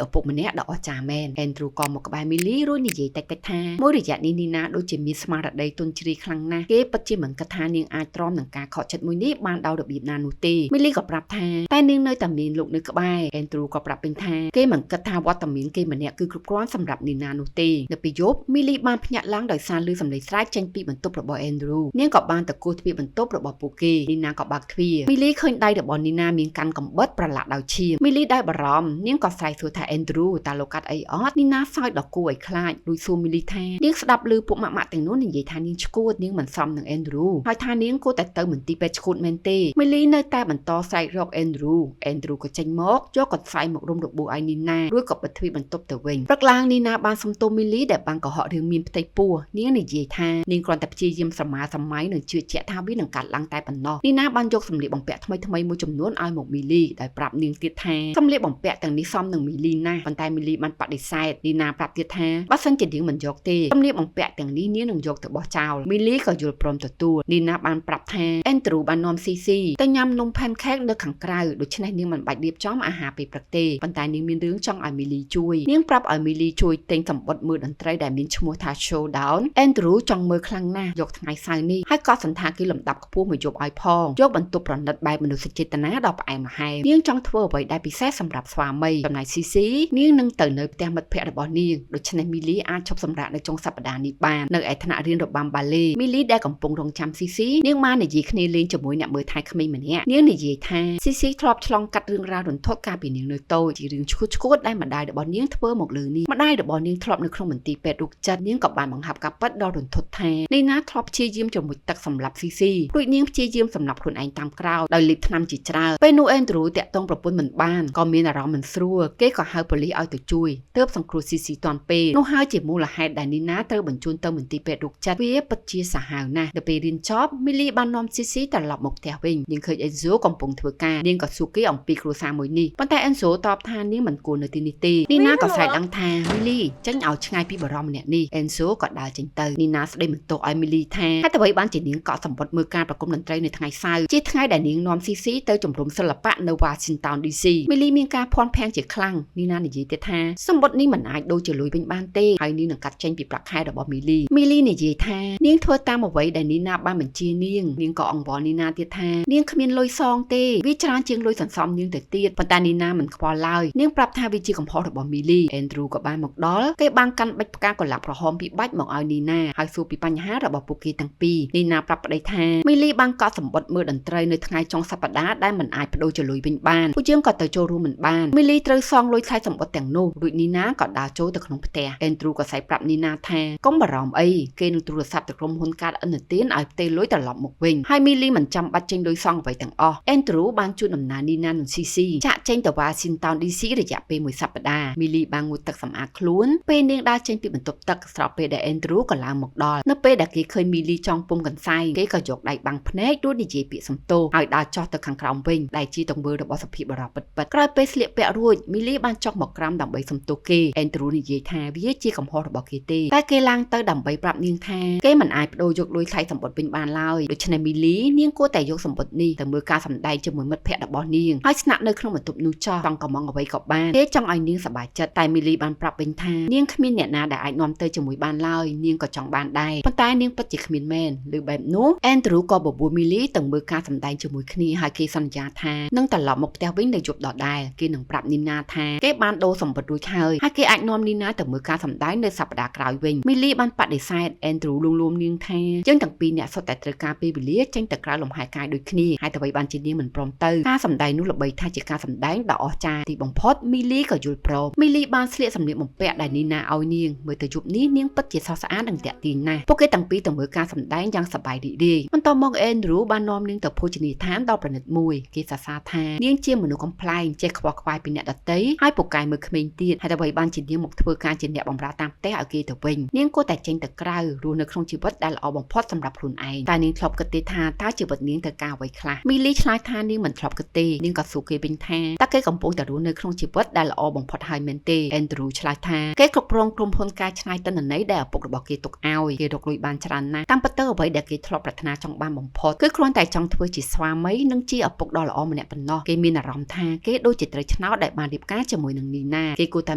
ឪពុកម្នាក់ដ៏អស្ចារ្យមែនអេនដ្រូក៏មកក្បែរមីលីរួចនិយាយតិចៗថាមួយរយៈនេះនីណាដូចជាមានស្មារតីទន់ជ្រាយខ្លាំងណាស់គេពិតជាមិនគិតថានាងអាចទ្រាំនឹងការខកចិត្តមួយនេះបានដោយរបៀបណានោះទេមីលីក៏ប្រាប់ថាតែនាងនៅតែមានលោកនៅក្បែរអេនដ្រូក៏ប្រាប់វិញថាគេមិនគិតថាវត្តមានគេម្នាក់គឺគ្រប់គ្រាន់សម្រាប់នីណានោះទេនៅពេលយប់មីលីបានភ្ញាក់ឡើងដោយសារឮសំឡេងស្រែកចេញពីបន្ទប់របស់អេនដ្រូនាងក៏បានទៅគោះទ្វារបន្ទប់របស់ពួកគេនីណាក៏បើកទ្វារមីលីឃើញដៃរបស់នីណាមានកាន់កំបិតប្រឡាក់ដោយឈាមមីលីដោយបារម្ភនាងក៏ស្រែកសួរថាអេនដ្រូតើលោកកាត់អីអត់នីណាសើចដ៏គួរឲ្យខ្លាចរួចសួរមីលីថានាងស្ដាប់ឮពួកម៉ាក់ៗទាំងនោះនិយាយថានាងឆ្កួតនាងមិនសមនឹងអេនដ្រូហើយថានាងគួរតែទៅមន្ទីរពេទ្យឆ្កួតមែនទេមីលីនៅតែបន្តស្រែករកអេនដ្រូអេនដ្រូក៏ចេញមកយកកន្សែងមករុំរបួសឲ្យនីណារួចក៏បិទទ្វារបន្ទប់ទៅវិញព្រឹកឡើងនីណាបានសុំទោសមីលីដែលបានកុហករឿងមានផ្ទៃពោះនាងនិយាយថានាងគ្រាន់តែព្យាយាមស្រមើស្រមៃនិងជឿជាក់ថាវានឹងកាត់ឡើងតែប៉ុណ្ណោះនីណាបានយកសម្លៀកបំពាក់ថ្មីៗមួយចំនួនឲ្យមកមីលីដោយប្រាប់នាងទៀតថាសម្លៀកបំពាក់ទាំងនេះសមនឹងមីលីណាស់ប៉ុន្តែមីលីបានបដិសេធនីណាប្រាប់ទៀតថាបើសិនជានាងមិនយកទេសម្លៀកបំពាក់ទាំងនេះនាងនឹងយកទៅបោះចោលមីលីក៏យល់ព្រមទទួលនីណាបានប្រាប់ថាអេនដ្រូបាននាំស៊ីស៊ីទៅញ៉ាំនំផែនខេកនៅខាងក្រៅដូច្នេះនាងមិនបាច់រៀបចំអាហារពេលព្រឹកទេប៉ុន្តែនាងមានរឿងចង់ឲ្យមីលីជួយនាងប្រាប់ឲ្យមីលីជួយទិញសម្បត្តិមើលតន្ត្រីដែលមានឈ្មោះថា Showdown អេនដ្រូចង់មើលខ្លាំងណាស់យកថ្ងៃសៅរ៍នេះហើយក៏សន្តាគារលំដាប់ខ្ពស់មួយយប់ឲ្យផងយកបន្ទប់ប្រណិតបែបមនុស្សចេតនាដ៏ផ្អែមល្ហែមនាងចង់ធ្វើអ្វីដែលពិសេសសម្រាប់ស្វាមីចំណែកស៊ីស៊ីនាងនឹងទៅនៅផ្ទះមិត្តភ័ក្តិរបស់នាងដូច្នេះមីលីអាចឈប់សម្រាកនៅចុងសប្តាហ៍នេះបាននៅឯថ្នាក់រៀនរបាំបាឡេមីលីដែលកំពុងរងចាំស៊ីស៊ីនាងបាននិយាយគ្នាលេងជាមួយអ្នកមើលថែក្មេងម្នាក់នាងនិយាយថាស៊ីស៊ីធ្លាប់ឆ្លងកាត់រឿងរ៉ាវរន្ធត់កាលពីនាងនៅតូចជារឿងឈួតៗដែលម្ដាយរបស់នាងធ្វើមកលើនេះម្ដាយរបស់នាងធ្លាប់នៅក្នុងមន្ទីរពេទ្យរោគចិត្តនាងក៏បានបង្ហាប់ការពិតដ៏រន្ធត់ថានីណាធ្លាប់ព្យាយាមជ្រមុជទឹកសម្លាប់ស៊ីស៊ីរួចនាងព្យាយាមសម្លាប់ខ្លួនឯងតាមក្រោយដោយលេបថ្នាំជាច្រើនពេលនោះអេនដ្រូតាក់ទងប្រពន្ធមិនបានក៏មានអារម្មណ៍មិនស្រួលគេក៏ហៅប៉ូលីសឲ្យទៅជួយទើបសង្គ្រោះស៊ីស៊ីទាន់ពេលនោះហើយជាមូលហេតុដែលនីណាត្រូវបញ្ជូនទៅមន្ទីរពេទ្យរោគចិត្តវាពិតជាសាហាវណាស់ដល់ពេលរៀនចប់មីលីបាននាំស៊ីស៊ីត្រឡប់មកផ្ទះវិញនាងឃើញអេនហ្សូកំពុងធ្វើការនាងក៏សួរគេអំពីគ្រួសារមួយនេះប៉ុន្តែអេនហ្សូតបថានាងមិនគួរនៅទីនេះទេនីណាក៏ស្រែកឡើងថាមីលីចេញឲ្យឆ្ងាយពីបរិមម្នាក់នេះអេនហ្សូក៏ដើរចេញទៅនីណាស្ដីបន្ទោសឲ្យមីលីថាហេតុអ្វីបានជានាងកក់សម្បត្តិមើលការប្រគំតន្ត្រីនៅថ្ងៃសៅរ៍ជាថ្ងៃដែលនាងនាំស៊ីស៊ីទៅជំរំសិល្បៈនៅ Washington DC មីលីមានការភ័ន្តភាំងជាខ្លាំងនីណានិយាយទៀតថាសម្បត្តិនេះមិនអាចដូរជាលុយវិញបានទេហើយនាងនឹងកាត់ចេញពីប្រាក់ខែរបស់មីលីមីលីនិយាយថានាងធ្វើតាមអ្វីដែលនីណាបានបញ្ជានាងនាងក៏អង្វរនីណាទៀតថានាងគ្មានលុយសងទេវាច្រើនជាងលុយសន្សំនាងទៅទៀតប៉ុន្តែនីណាមិនខ្វល់ឡើយនាងប្រាប់ថាវាជាកំហុសរបស់មីលីអេនដ្រូក៏បានមកដល់គេបានកាន់បាច់ផ្កាកុលាបក្រហមពីបាច់មកឲ្យនីណាហើយសួរពីបញ្ហារបស់ពួកគេទាំងពីរនីណាប្រាប់ប្តីថាមីលីបានកក់សម្បត្តិមើលតន្ត្រីនៅថ្ងៃចុងសប្តាហ៍ដែលមិនអាចប្ដូរជាលុយវិញបានពួកយើងក៏ទៅចូលរួមមិនបានមីលីត្រូវសងលុយថ្លៃសម្បត្តិទាំងនោះរួចនីណាក៏ដើរចូលទៅក្នុងផ្ទះអេនដ្រូក៏ស្រែកប្រាប់នីណាថាកុំបារម្ភអីគេនឹងទូរស័ព្ទទៅក្រុមហ៊ុនកាតឥណទានឲ្យផ្ទេរលុយត្រឡប់មកវិញហើយមីលីមិនចាំបាច់ចេញលុយសងអ្វីទាំងអស់អេនដ្រូបានជួនដំណើរនីណានិងស៊ីស៊ីចាក់ចេញទៅ Washington DC រយៈពេលមួយសប្តាហ៍មីលីបានងូតទឹកសម្អាតខ្លួនពេលនាងដើរចេញពីបន្ទប់ទឹកស្របពេលដែលអេនដ្រូក៏ឡើងមកដល់នៅពេលដែលគេឃើញមីលីចង់ពុំកន្សែងគេក៏យកដៃបាំងភ្នែករួចនិយាយពាក្យសំទោសហើយដើរចុះទៅខាងក្រោមវិញដែលជាទង្វើរបស់សុភាពបុរសពិតៗក្រោយពេលស្លៀកពាក់រួចមីលីបានចុះមកក្រោមដើម្បីសំទោសគេអេនដ្រូនិយាយថាវាជាកំហុសរបស់គេទេតែគេឡើងទៅដើម្បីប្រាប់នាងថាគេមិនអាចប្ដូរយកលុយថ្លៃសម្បត្តិវិញបានឡើយដូច្នេះមីលីនាងគួរតែយកសម្បត្តិនេះទៅមើលការសម្ដែងជាមួយមិត្តភ័ក្តិរបស់នាងហើយស្នាក់នៅក្នុងបន្ទប់នោះចោះចង់កំងអ្វីក៏បានគេចង់ឲ្យនាងសប្បាយចិត្តតែមីលីបានប្រាប់វិញថានាងគ្មានអ្នកណាដែលអាចនាំទៅជាមួយបានឡើយនាងក៏ចង់បានដែរប៉ុន្តែនាងពិតជាគ្មានមែនឬបែបនោះអេនដ្រូក៏បបួលមីលីទៅមើលការសម្ដែងជាមួយគ្នាហើយគេសន្យាថានឹងត្រឡប់មកផ្ទះវិញនៅយប់ដដែលគេនឹងប្រាប់នីណាថាគេបានដូរសម្បត្តិរួចហើយហើយគេអាចនាំនីណាទៅមើលការសម្ដែងនៅសប្តាហ៍ក្រោយវិញមីលីបានបដិសេធអេនដ្រូលួងលោមនាងថាយើងទាំងពីរអ្នកសុទ្ធតែត្រូវការពេលវេលាចេញទៅក្រៅលំហែកាយដូចគ្នាហើយអ្វីបានជានាងមិនព្រមទៅការសម្ដែងនោះល្បីថាជាការសម្ដែងដ៏អស្ចារ្យទីបំផុតមីលីក៏យល់ព្រមមីលីបានស្លៀកសម្លៀកបំពាក់ដែលនីណាឲ្យនាងមើលទៅយប់នេះនាងពិតជាស្រស់ស្អាតនិងទាក់ទាញណាស់ពួកគេទាំងពីរទៅមើលការសម្ដែងយ៉ាងសប្បាយរីករាយបន្តមកអេនដ្រូបាននាំនាងទៅភោជនីយដ្ឋានដ៏ប្រណិតមួយគេសរសើរថានាងជាមនុស្សកំប្លែងចេះខ្វល់ខ្វាយពីអ្នកដទៃហើយពូកែមើលក្មេងទៀតហើយអ្វីបានជានាងមកធ្វើការជាអ្នកបម្រើតាមផ្ទះឲ្យគេទៅវិញនាងគួរតែចេញទៅក្រៅរស់នៅក្នុងជីវិតដែលល្អបំផុតសម្រាប់ខ្លួនឯងតែនាងធ្លាប់គិតទេថាតើជីវិតនាងត្រូវការអ្វីខ្លះមីលីឆ្លើយថានាងមិនធ្លាប់គិតទេនាងក៏សួរគេវិញថាតើគេកំពុងតែរស់នៅក្នុងជីវិតដែលល្អបំផុតហើយមែនទេអេនដ្រូឆ្លើយថាគេគ្រប់គ្រងក្រុមហ៊ុនកែច្នៃទិន្នន័យដែលឪពុករបស់គេទុកឲ្យគេរកលុយបានច្រើនណាស់តាមពិតទៅអ្វីដែលគេធ្លាប់ប្រាថ្នាចង់បានបំផុតគឺគ្រាន់តែចង់ធ្វើជាស្វាមីនិងជាឪពុកដ៏ល្អម្នាក់ នាក់ប៉ុណ្ណោះគេមានអារម្មណ៍ថាគេដូចជាត្រីឆ្នោតដែលបានរៀបការជាមួយនឹងនីណាគេគួរតែ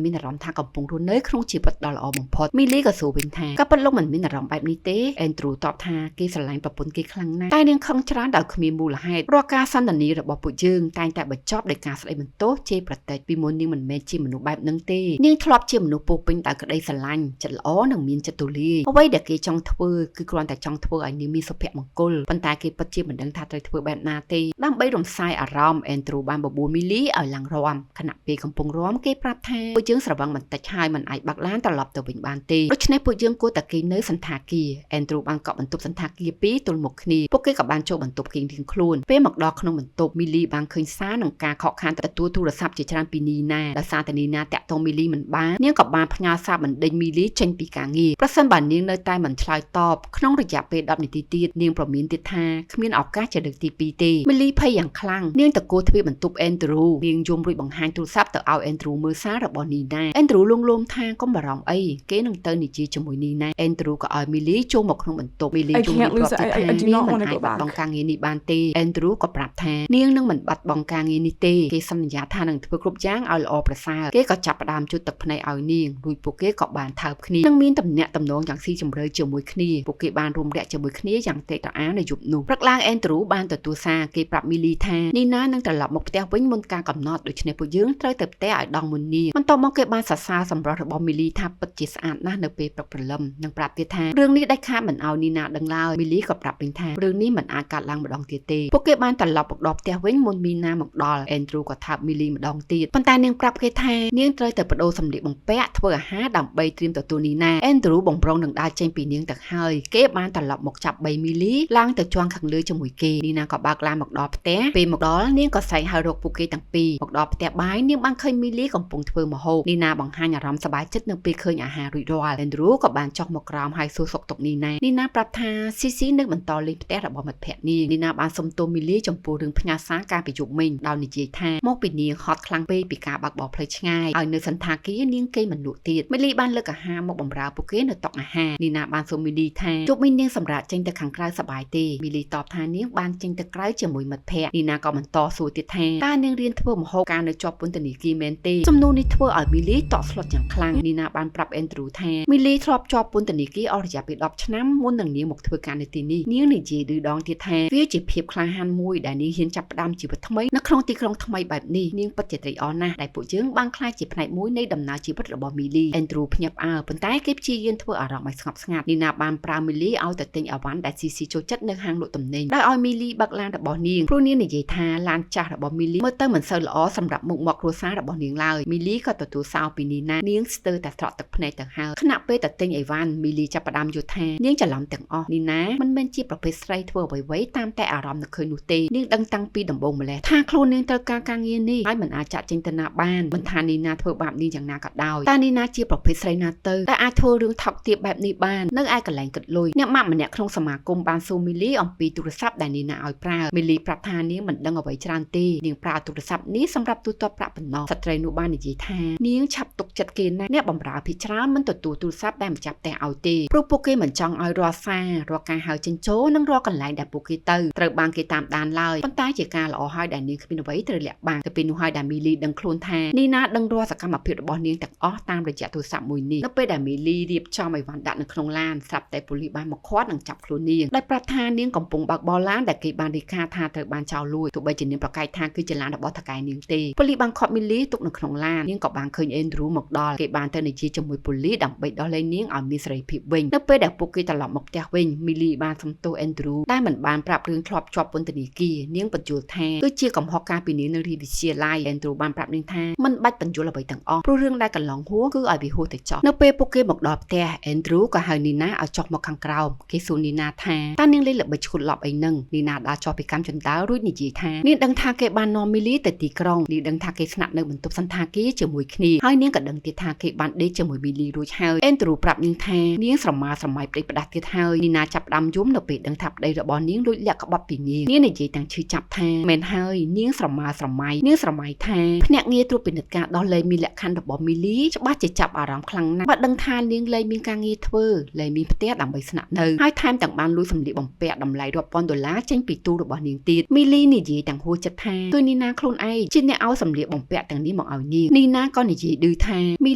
មានអារម្មណ៍ថាកំពុងរស់នៅក្នុងជីវិតដ៏ល្អបំផុតមីលីក៏សួរវិញថាក៏ប៉ុតលោកមិនមានអារម្មណ៍បែបនេះទេអេនទ្រូតបថាគេស្រឡាញ់ប្រពន្ធគេខ្លាំងណាស់តែនាងខឹងច្រើនដោយគ្មានមូលហេតុរាល់ការសន្ទនារបស់ពួកយើងតែងតែបញ្ចប់ដោយការស្ដីបន្ទោសជេរប្រតិចពីមុននាងមិនមែនជាមនុស្សបែបនឹងទេនាងធ្លាប់ជាមនុស្សពោពេញដោយក្តីស្រឡាញ់ចិត្តល្អនិងមានចិត្តទូលាយអ្វីដែលគេចង់ធ្វើគឺគ្រាន់តែចង់ធ្វើឲ្យនាងមានសុភមង្គលប៉ុន្តែគេពិតជាមិនដឹងថាត្រូវធ្វើបែបណាទេដើម្បីរំសាយអារម្មណ៍អេនទ្រូបានបបួលមីលីឲ្យឡើងរាំខណៈពេលកំពុងរាំគេប្រាប់ថាពួកយើងស្រវឹងបន្តិចហើយមិនអាចបាក់ឡានត្រឡប់ទៅវិញបានទេដូច្នេះពួកយើងគួរតែគេនៅសន្តាគារអេនទ្រូបានកក់បន្ទប់សន្តាគារពីរទល់មុខគ្នាពួកគេក៏បានចូលបន្ទប់គេងរៀងខ្លួនពេលមកដល់ក្នុងបន្ទប់មីលីបានឃើញសារនឹងការខកខានទទួលទូរស័ព្ទជាច្រើនពីនីណាដោយសារតែនីណាតាក់ទងមីលីមិនបាននាងក៏បានផ្ញើសារបណ្ដេញមីលីចេញពីការងារប្រសិនបើនាងនៅតែមិនឆ្លើយតបក្នុងរយៈពេល10នាទីទៀតនាងប្រមានទៀតថាគ្មានឱកាសជាលើកទី2ទេមីលីភ័យយ៉ាងខ្លាំងនាងតកូទ្វារបន្ទប់អេនទ្រូនាងយំរួចបង្ហាញទូរស័ព្ទទៅឲ្យអេនទ្រូមើលសាររបស់នីណាអេនទ្រូលួងលោមថាកុំបារម្ភអីគេនឹងទៅនិយាយជាមួយនីណាអេនទ្រូក៏ឲ្យមីលីចូលមកក្នុងបន្ទប់មីលី I ជុំរៀ can't បរាប់ lose ទៀត it. I, ថា I do នាង not want to មិនអាច go បាត់បង់ back. ការងារនេះបានទេអេនទ្រូក៏ប្រាប់ថានាងនឹងមិនបាត់បង់ការងារនេះទេគេសន្យាថានឹងធ្វើគ្រប់យ៉ាងឲ្យល្អប្រសើរគេក៏ចាប់ផ្ដើមជូតទឹកភ្នែកឲ្យនាងរួចពួកគេក៏បានថើបគ្នានិងមានទំនាក់ទំនងយ៉ាងស៊ីជម្រៅជាមួយគ្នាពួកគេបានរួមរយៈជាមួយគ្នាយ៉ាងត្រេកត្រអាលនៅយប់នោះព្រឹកឡើងអេនទ្រូបានទទួលសារគេប្រាប់មីលីថានីណានឹងត្រឡប់មកផ្ទះវិញមុនការកំណត់ដូច្នេះពួកយើងត្រូវទៅផ្ទះឲ្យដល់មុននាងបន្ទាប់មកគេបានសរសើរសម្រស់របស់មីលីថាពិតជាស្អាតណាស់នៅពេលព្រឹកព្រលឹមនិងប្រាប់ទៀតថារឿងនេះដាច់ខាតមិនឲ្យនីណាដឹងឡើយមីលីក៏ប្រាប់វិញថារឿងនេះមិនអាចកើតឡើងម្ដងទៀតទេពួកគេបានត្រឡប់មកដល់ផ្ទះវិញមុនមីណាមកដល់អេនទ្រូក៏ថាបមីលីម្ដងទៀតប៉ុន្តែនាងប្រាប់គេថានាងត្រូវតែបដូរសម្លៀកបំពាក់ធ្វើអាហារដើម្បីត្រៀមទទួលនីណាអេនទ្រូបំរុងនឹងដើរចេញពីនាងទៅហើយគេបានត្រឡប់មកចាប់បីមីលីឡើងទៅជាន់ខាងលើជាមួយគេនីណាក៏បើកឡានមកដល់ផ្ទះពេលមកដល់នាងក៏ស្រែកហៅរកពួកគេទាំងពីរមកដល់ផ្ទះបាយនាងបានឃើញមីលីកំពុងធ្វើម្ហូបនីណាបង្ហាញអារម្មណ៍សប្បាយចិត្តនៅពេលឃើញអាហាររួចរាល់អេនទ្រូក៏បានចុះមកក្រោមហើយសួរសុខទុក្ខនីណានីណាប្រាប់ថាស៊ីស៊ីនឹងបន្តលេងផ្ទះរបស់មិត្តភក្តិនាងនីណាបានសុំទោសមីលីចំពោះរឿងផ្ញើសារកាលពីយប់មិញដោយនិយាយថាមកពីនាងហត់ខ្លាំងពេកពីការបើកបរផ្លូវឆ្ងាយហើយនៅសន្តាគារនាងគេមិនលក់ទៀតមីលីបានលើកអាហារមកបម្រើពួកគេនៅតុអាហារនីណាបានសួរមីលីថាយប់មិញនាងសម្រាប់ចេញទៅខាងក្រៅសប្បាយទេមីលីតបថានាងបានចេញទៅក្រៅជាមួយមិត្តភក្តិនីណាក៏បន្តសួរទៀតថាតើនាងរៀនធ្វើម្ហូបការនៅជាប់ពន្ធនាគារមែនទេសំណួរនេះធ្វើឲ្យមីលីតក់ស្លុតយ៉ាងខ្លាំងនីណាបានប្រាប់អេនទ្រូថាមីលីធ្លាប់ជាប់ពន្ធនាគារអស់រយៈពេល10ឆ្នាំមុននឹងនាងមកធ្វើការនៅទីនេះនាងនិយាយឌឺដងទៀតថាវាជាភាពក្លាហានមួយដែលនាងហ៊ានចាប់ផ្ដើមជីវិតថ្មីនៅក្នុងទីក្រុងថ្មីបែបនេះនាងពិតជាត្រេកអរណាស់ដែលពួកយើងបានក្លាយជាផ្នែកមួយនៃដំណើរជីវិតរបស់មីលីអេនទ្រូភ្ញាក់ផ្អើលប៉ុន្តែគេព្យាយាមធ្វើអារម្មណ៍ឲ្យស្ងប់ស្ងាត់នីណាបានប្រើមីលីឲ្យទៅទិញអវ៉ាន់ដែលស៊ីស៊ីចូលចិត្តនៅហាងលក់ទំនិញដោយឲ្យមីលីបើកឡានរបស់នាងព្រោះនាងនិយាយថាឡានចាស់របស់មីលីមើលទៅមិនសូវល្អសម្រាប់មុខមាត់គ្រួសាររបស់នាងឡើយមីលីក៏ទទួលសោពីនីណានាងស្ទើរតែស្រក់ទឹកភ្នែកទៅហើយខណៈពេលទៅទិញអីវ៉ាន់មីលីចាប់ផ្ដើមយល់ថានាងច្រឡំទាំងអស់នីណាមិនមែនជាប្រភេទស្រីធ្វើអ្វីៗតាមតែអារម្មណ៍នឹកឃើញនោះទេនាងដឹងតាំងពីដំបូងម្ល៉េះថាខ្លួននាងត្រូវការការងារនេះហើយមិនអាចចាក់ចេញទៅណាបានមិនថានីណាធ្វើបាបនាងយ៉ាងណាក៏ដោយតែនីណាជាប្រភេទស្រីណាទៅដែលអាចធ្វើរឿងថោកទាបបែបនេះបាននៅឯកន្លែងគិតលុយអ្នកម៉ាក់ម្នាក់ក្នុងសមាគមបានសួរមីលីអំពីទូរស័ព្ទដែលនីណាឲ្យប្រើមីលីប្រាប់ថានាងមិនដឹងអ្វីច្រើនទេនាងប្រើទូរស័ព្ទនេះសម្រាប់ទូទាត់ប្រាក់ប៉ុណ្ណោះស្ត្រីនោះបាននិយាយថានាងឆាប់ទុកចិត្តគេណាស់អ្នកបម្រើភាគច្រើនមិនទទួលទូរស័ព្ទដែលម្ចាស់ផ្ទះឲ្យទេព្រោះពួកគេមិនចង់ឲ្យរាល់សាររាល់ការហៅចេញចូលនិងរាល់កន្លែងដែលពួកគេទៅត្រូវបានគេតាមដានឡើយប៉ុន្តែជាការល្អហើយដែលនាងគ្មានអ្វីត្រូវលាក់បាំងទៅពេលនោះហើយដែលមីលីដឹងខ្លួនថានីណាដឹងរាល់សកម្មភាពរបស់នាងទាំងអស់តាមរយៈទូរស័ព្ទមួយនេះនៅពេលដែលមីលីរៀបចំអីវ៉ាន់ដាក់នៅក្នុងឡានស្រាប់តែប៉ូលីសបានមកឃាត់និងចាប់ខ្លួននាងដោយប្រាប់ថានាងកំពុងបើកបរឡានដែលគេបានរាយការណ៍ថាត្រូវបានចោលលួចទោះបីជានាងប្រកែកថាគឺជាឡានរបស់ថៅកែនាងទេប៉ូលីសបានឃាត់មីលីទុកនៅក្នុងឡាននាងក៏បានឃើញអេនទ្រូមកដល់គេបានទៅនិយាយជាមួយប៉ូលីសដើម្បីដោះលែងនាងឲ្យមានសេរីភាពវិញនៅពេលដែលពួកគេត្រឡប់មកផ្ទះវិញមីលីបានសុំទោសអេនទ្រូដែលមិនបានប្រាប់រឿងធ្លាប់ជាប់ពន្ធនាគារនាងបញ្យល់ថាគឺជាកំហុសការពីនាងនៅរាជវិទ្យាល័យអេនទ្រូបានប្រាប់នាងថាមិនបាច់បញ្យល់អ្វីទាំងអស់ព្រោះរឿងដែលកន្លងហួសគឺឲ្យវាហួសទៅចោះនៅពេលពួកគេមកដល់ផ្ទះអេនទ្រូក៏ហៅនីណាឲ្យចុះមកខាងក្រោមគេសួរនីណាថាតើនាងលេងល្បិចឈុតឡប់អីនឹងនីណាដើរចុះពីកាំជណ្ដើររួចនិយាយថានាងដឹងថាគេបាននាំមីលីទៅទីក្រុងនាងដឹងថាគេស្នាក់នៅបន្ទប់សន្តាគារជាមួយគ្នាហើយនាងក៏ដឹងទៀតថាគេបានដេកជាមួយមីលីរួចហើយអេនទ្រូប្រាប់នាងថានាងស្រមាស្រមៃប្តីផ្ដាស់ទៀតហើយនីណាចាប់ផ្ដើមយំនៅពេលដឹងថាប្តីរបស់នាងលួចលាក់ក្បត់ពីនាងនាងនិយាយទាំងឈឺចាប់ថាមែនហើយនាងស្រមាស្រមៃនាងស្រមៃថាភ្នាក់ងារត្រួតពិនិត្យការដោះលែងមានលក្ខខណ្ឌរបស់មីលីច្បាស់ជាចាប់អារម្មណ៍ខ្លាំងណាស់បើដឹងថានាងលែងមានការងារធ្វើលែងមានផ្ទះដើម្បីស្នាក់នៅហើយថែមទាំងបានលួចសម្លៀកបំពាក់តម្លៃរាប់ពាន់ដុល្លារចេញពីទូរបស់នាងទៀតមីលីនិយាយ ទាំងហួសចិត្តថាគឺនីណាខ្លួនឯងជាអ្នកឲ្យសម្លៀកបំពាក់ទាំងនេះមកឲ្យនាងនីណាក៏និយាយឌឺថាមី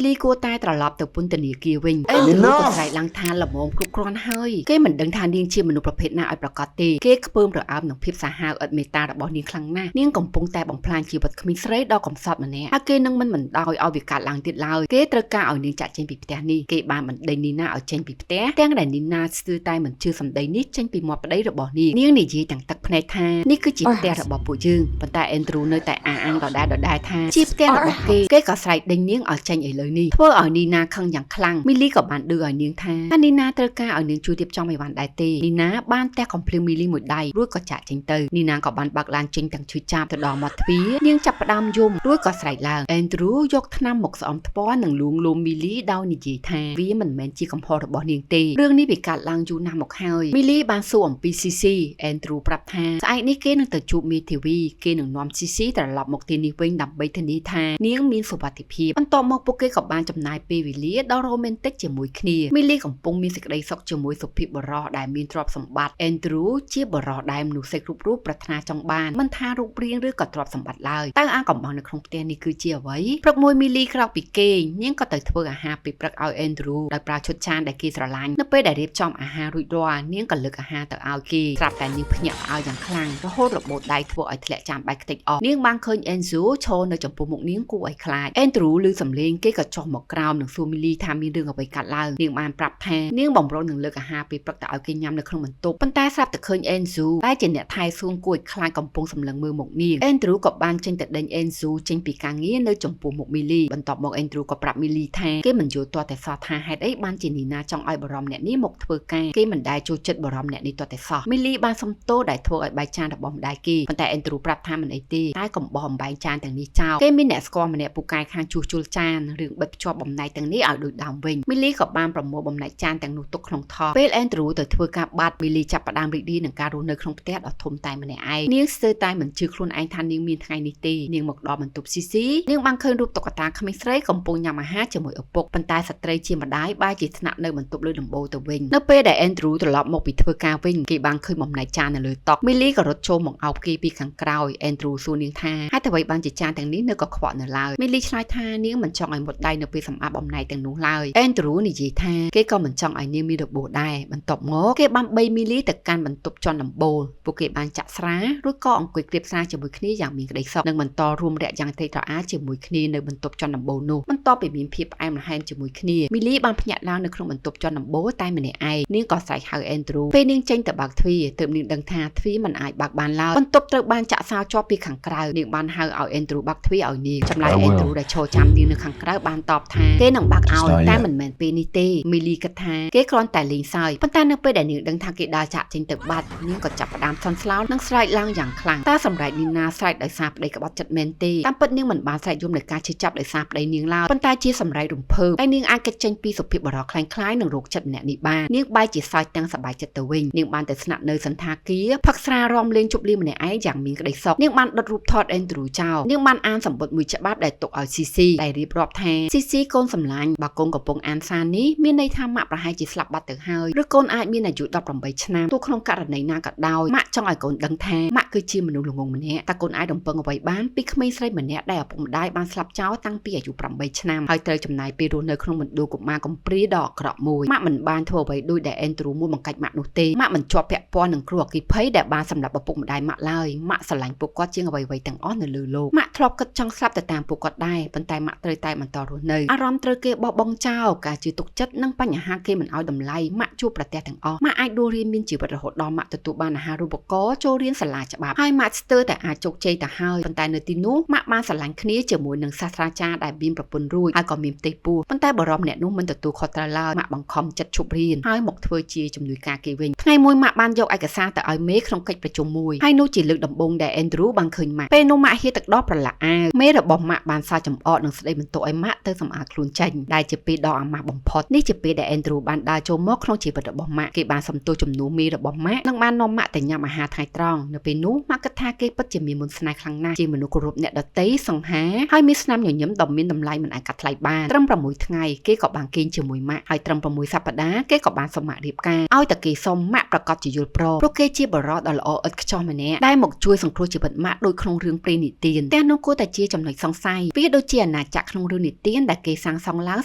លីគួរតែត្រឡប់ទៅពន្ធនាគារវិញអេនឌ្រូក៏ស្រែកឡើងថាល្មមគ្រប់គ្រាន់ហើយគេមិនដឹងថានាងជាមនុស្សប្រភេទណាឲ្យប្រាកដទេគេខ្ពើមរអើមនឹងភាពសាហាវឥតមេត្តារបស់នាងខ្លាំងណាស់នាងកំពុងតែបំផ្លាញជីវិតក្មេងស្រីដ៏កំសត់ម្នាក់ហើយគេនឹងមិនបណ្ដោយឲ្យវាកើតឡើងទៀតឡើយគេត្រូវការឲ្យនាងចាក់ចេញពីផ្ទះនេះគេបានបណ្ដេញនីណាឲ្យចេញពីផ្ទះទាំងដែលនីណាស្ទើរតែមិនជឿសម្ដីនេះចេញពីមាត់ប្តីរបស់នាងនាងនិយាយទាំងទឹកភ្នែកថានេះគឺជាផ្ទះរបស់ពួកយើងប៉ុន្តែអេនទ្រូនៅតែអះអាងដដែលដដែលថាជាផ្ទះរបស់គេគេក៏ស្រែកដេញនាងឲ្យចេញឥឡូវនេះធ្វើឲ្យនីណាខឹងយ៉ាងខ្លាំងមីលីក៏បានឌឺឲ្យនាងថានីណាត្រូវការឲ្យនាងជួយរៀបចំអីវ៉ាន់ដែរទេនីណាបានទះកំភ្លៀងមីលីមួយដៃរួចក៏ចាក់ចេញទៅនីណាក៏បានបើកឡានចេញទាំងឈឺចាប់ទៅដល់មាត់ទ្វារនាងចាប់ផ្ដើមយំរួចក៏ស្រែកឡើងអេនទ្រូយកថ្នាំមកស្អំថ្ពាល់និងលួងលោមមីលីដោយនិយាយថាវាមិនមែនជាកំហុសរបស់នាងទេរឿងនេះវាកើតឡើងយូរណាស់មកហើយមីលីបានសួរអំពីស៊ីស៊ីអេនទ្រូប្រាប់ថាស្អែកនេះគេនឹងទៅជួបមេធាវីគេនឹងនាំស៊ីស៊ីត្រឡប់មកទីនេះវិញដើម្បីធានាថានាងមានសុវត្ថិភាពបន្ទាប់មកពួកគេក៏បានចំណាយពេលវេលាដ៏រ៉ូមែនទិកជាមួយគ្នាមីលីកំពុងមានសេចក្តីសុខជាមួយសុភាពបុរសដែលមានទ្រព្យសម្បត្តិអេនទ្រូជាបុរសដែលមនុស្សស្រីគ្រប់រូបប្រាថ្នាចង់បានមិនថារូបរាងឬក៏ទ្រព្យសម្បត្តិឡើយតើអាកំបាំងនៅក្នុងផ្ទះនេះគឺជាអ្វីព្រឹកមួយមីលីក្រោកពីគេងនាងក៏ទៅធ្វើអាហារពេលព្រឹកឲ្យអេនទ្រូដោយប្រើឈុតចានដែលគេស្រឡាញ់នៅពេលដែលរៀបចំអាហាររួចរាល់នាងក៏លើកអាហារទៅឲ្យគេស្រាប់តែនាងភ្ញាក់ផ្អើលយ៉ាងខ្លាំងរហូតរបូតដៃធ្វើឲ្យធ្លាក់ចានបាយខ្ទេចអស់នាងបានឃើញអេនស៊ូឈរនៅចំពោះមុខនាងគួរឲ្យខ្លាចអេនទ្រូឮសំឡេងគេក៏ចុះមកក្រោមនិងសួរមីលីថាមានរឿងអ្វីកើតឡើងនាងបានប្រាប់ថានាងបំរុងនឹងលើកអាហារពេលព្រឹកទៅឲ្យគេញ៉ាំនៅក្នុងបន្ទប់ប៉ុន្តែស្រាប់តែឃើញអេនស៊ូដែលជាអ្នកថែសួងគួរឲ្យខ្លាចកំពុងសម្លឹងមើលមុខនាងអេនទ្រូក៏បានចេញទៅដេញអេនស៊ូចេញពីការងារនៅចំពោះមុខមីលីបន្ទាប់មកអេនទ្រូក៏ប្រាប់មីលីថាគេមិនយល់ទាល់តែសោះថាហេតុអីបានជានីណាចង់ឲ្យបរមអ្នកនេះមកធ្វើការគេមិនដែលចូលចិត្តបរមអ្នកនេះទាល់តែសោះមីលីបានសុំទោសដែលធ្វើឲ្យបាយចានរបស់ម្ដាយគេប៉ុន្តែអេនទ្រូប្រាប់ថាមិនអីទេតែកុំបោះអំបែងចានទាំងនេះចោលគេមានអ្នកស្គាល់ម្នាក់ពូកែខាងជួសជុលចានរឿងបិទភ្ជាប់បំណែកទាំងនេះឲ្យដូចដើមវិញមីលីក៏បានប្រមូលបំណែកចានទាំងនោះទុកក្នុងថង់ពេលអេនទ្រូទៅធ្វើការបាត់មីលីចាប់ផ្ដើមរីករាយនឹងការរស់នៅក្នុងផ្ទះដ៏ធំតែម្នាក់ឯងនាងស្ទើរតែមិនជឿខ្លួនឯងថានាងមានថ្ងៃនេះទេនាងមកដល់បន្ទប់ស៊ីស៊ីនាងបានឃើញរូបតុក្កតាក្មេងស្រីកំពុងញ៉ាំអាហារជាមួយឪពុកប៉ុន្តែស្ត្រីជាម្ដាយបែរជាស្នាក់នៅបន្ទប់លើដំបូលទៅវិញនៅពេលដែលអេនទ្រូត្រឡប់មកពីធ្វើការវិញគេបានឃើញបំណែកចាននៅលើតុមីលីក៏រត់ចូលមកអោបគេពីខាងក្រោយអេនទ្រូសួរនាងថាហេតុអ្វីបានជាចានទាំងនេះនៅក៏ខ្វក់នៅឡើយមីលីឆ្លើយថានាងមិនចង់ឲ្យមុតដៃនៅពេលសម្អាតបំណែកទាំងនោះឡើយអេនទ្រូនិយាយថាគេក៏មិនចង់ឲ្យនាងមានរបួសដែរបន្ទាប់មកគេបានបីមីលីទៅកាន់បន្ទប់ជាន់ដំបូលពួកគេបានចាក់ស្រារួចក៏អង្គុយគ្រៀបស្រាជាមួយគ្នាយ៉ាងមានក្តីសុខនិងបន្តរួមរយៈយ៉ាងត្រេកត្រអាលជាមួយគ្នានៅបន្ទប់ជាន់ដំបូលនោះបន្ទាប់ពីមានភាពផ្អែមល្ហែមជាមួយគ្នាមីលីបានភ្ញាក់ឡើងនៅក្នុងបន្ទប់ជាន់ដំបូលតែម្នាក់ឯងនាងក៏ស្រែកហៅអេនទ្រូពេលនាងចេញទៅបើកទ្វារទើបនាងដឹងថាទ្វារមិនអាចបើកបានឡើយបន្ទប់ត្រូវបានចាក់សោជាប់ពីខាងក្រៅនាងបានហៅឲ្យអេនទ្រូបើកទ្វារឲ្យនាងចម្លែកអេនទ្រូដែលឈរចាំនាងនៅខាងក្រៅបានតបថាគេនឹងបើកឲ្យតែមិនមែនពេលនេះទេមីលីគិតថាគេគ្រាន់តែលេងសើចប៉ុន្តែនៅពេលដែលនាងដឹងថាគេដើរចាក់ចេញទៅបាត់នាងក៏ចាប់ផ្ដើមសន់ស្លោនិងស្រែកឡើងយ៉ាងខ្លាំងតើសម្រេចនីណាស្រែកដោយសារប្តីក្បត់ចិត្តមែនទេតាមពិតនាងមិនបានស្រែកយំដោយការឈឺចាប់ដោយសារប្តីនាងឡើយប៉ុន្តែជាសម្រេចរំភើបតែនាងអាចគេចចេញពីសុភាពបរិសុទ្ធคล้ายៗនឹងរោគចិត្តម្នាក់នេះបាននាងបែរជាសើចទាំងសប្បាយចិត្តទៅវិញនាងបានទៅស្នាក់នៅសន្តាគារផឹកស្រារំលេងជប់លៀងម្នាក់ឯងយ៉ាងមានក្តីសុខនាងបានដុតរូបថតអេនទ្រូចោលនាងបានអានសម្បត្តិមួយច្បាប់ដែលទុកឲ្យស៊ីស៊ីដែលរៀបរាប់ថាស៊ីស៊ីកូនសម្លាញ់បើកូនកំពុងអានសារនេះមានន័យថាម៉ាក់ប្រហែលជាស្លាប់បាត់ទៅហើយឬកូនអាចមានអាយុ18ឆ្នាំទោះក្នុងករណីណាក៏ដោយម៉ាក់ចង់ឲ្យកូនដឹងថាម៉ាក់គឺជាមនុស្សល្ងងម្នាក់តើកូនអាចរំពឹងអ្វីបានពីក្មេងស្រីម្នាក់ដែលឪពុកម្ដាយបានស្លាប់ចោលតាំងពីអាយុ8ឆ្នាំហើយត្រូវចំណាយពេលរស់នៅក្នុងមណ្ឌលកុមារកំព្រាដ៏អាក្រក់មួយម៉ាក់មិនបានធ្វើអ្វីដូចដែលអេនទ្រូមួយបង្កាច់ម៉ាក់នោះទេម៉ាក់មិនជាប់ពាក់ព័ន្ធនឹងគ្រោះអគ្គិភ័យដែលបានសម្លាប់ឪពុកម្ដាយម៉ាក់ឡើយម៉ាក់ស្រឡាញ់ពួកគាត់ជាងអ្វីៗទាំងអស់នៅលើលោកម៉ាក់ធ្លាប់គិតចង់ស្លាប់ទៅតាមពួកគាត់ដែរប៉ុន្តែម៉ាក់ត្រូវតែបន្តរស់នៅអារម្មណ៍ត្រូវគេបោះបង់ចោលការជឿទុកចិត្តនិងបញ្ហាគេមិនឲ្យតម្លៃម៉ាក់ជួបប្រទះទាំងអស់ម៉ាក់អាចរស់រានមានជីវិតរហូតដល់ម៉ាក់ទទួលបានអាហារូបករណ៍ចូលរៀនសាលាច្បាប់ហើយម៉ាក់ស្ទើរតែអាចជោគជ័យទៅហើយប៉ុន្តែនៅទីនោះម៉ាក់បានស្រឡាញ់គ្នាជាមួយនឹងសាស្ត្រាចារ្យដែលមានប្រពន្ធរួចហើយក៏មានផ្ទៃពោះប៉ុន្តែបរិមអ្នកនោះមិនទទួលខុសត្រូវឡើយម៉ាក់បង្ខំចិត្តឈប់រៀនហើយមកធ្វើជាជំនួយការគេវិញថ្ងៃមួយម៉ាក់បានយកឯកសារទៅឲ្យមេក្នុងកិច្ចប្រជុំមួយហើយនោះជាលើកដំបូងដែលអេនទ្រូបានឃើញម៉ាក់ពេលនោះម៉ាក់ហៀទឹកដោះប្រឡាក់អាវមេរបស់ម៉ាក់បានសើចំអកនិងស្ដីបន្ទោសឲ្យម៉ាក់ទៅសម្អាតខ្លួនចេញដែលជាពេលដ៏អាម៉ាស់បំផុតនេះជាពេលដែលអេនទ្រូបានដើរចូលមកក្នុងជីវិតរបស់ម៉ាក់គេបានសំទោសជំនួសមេរបស់ម៉ាក់និងបាននាំម៉ាក់ទៅញ៉ាំអាហារថ្ងៃត្រង់នៅពេលនោះម៉ាក់គិតថាគេពិតជាមានមន្តស្នេហ៍ខ្លាំងណាស់ជាមនុស្សគោរពអ្នកដទៃសង្ហាហើយមានស្នាមញញឹមដ៏មានតម្លៃមិនអាចកាត់ថ្លៃបានត្រឹម6ថ្ងៃគេក៏បានគេងជាមួយម៉ាក់ហើយត្រឹម6សប្តាហ៍គេក៏បានសុំម៉ាក់រៀបការឲ្យតែគេសុំម៉ាក់ប្រកាសជាយល់ព្រមព្រោះគេជាបរិសុទ្ធដ៏ល្អឥតខ្ចោះម្នាក់ដែលមក ជួយសង្គ្រោះជីវិតម៉ាក់ដូចក្នុងរឿងព្រេងនិទានទាំងនោះគួរតែជាចំណុចសង្ស័យវាដូចជាអាណាចក្រក្នុងរឿងនិទានដែលគេសាងសង់ឡើ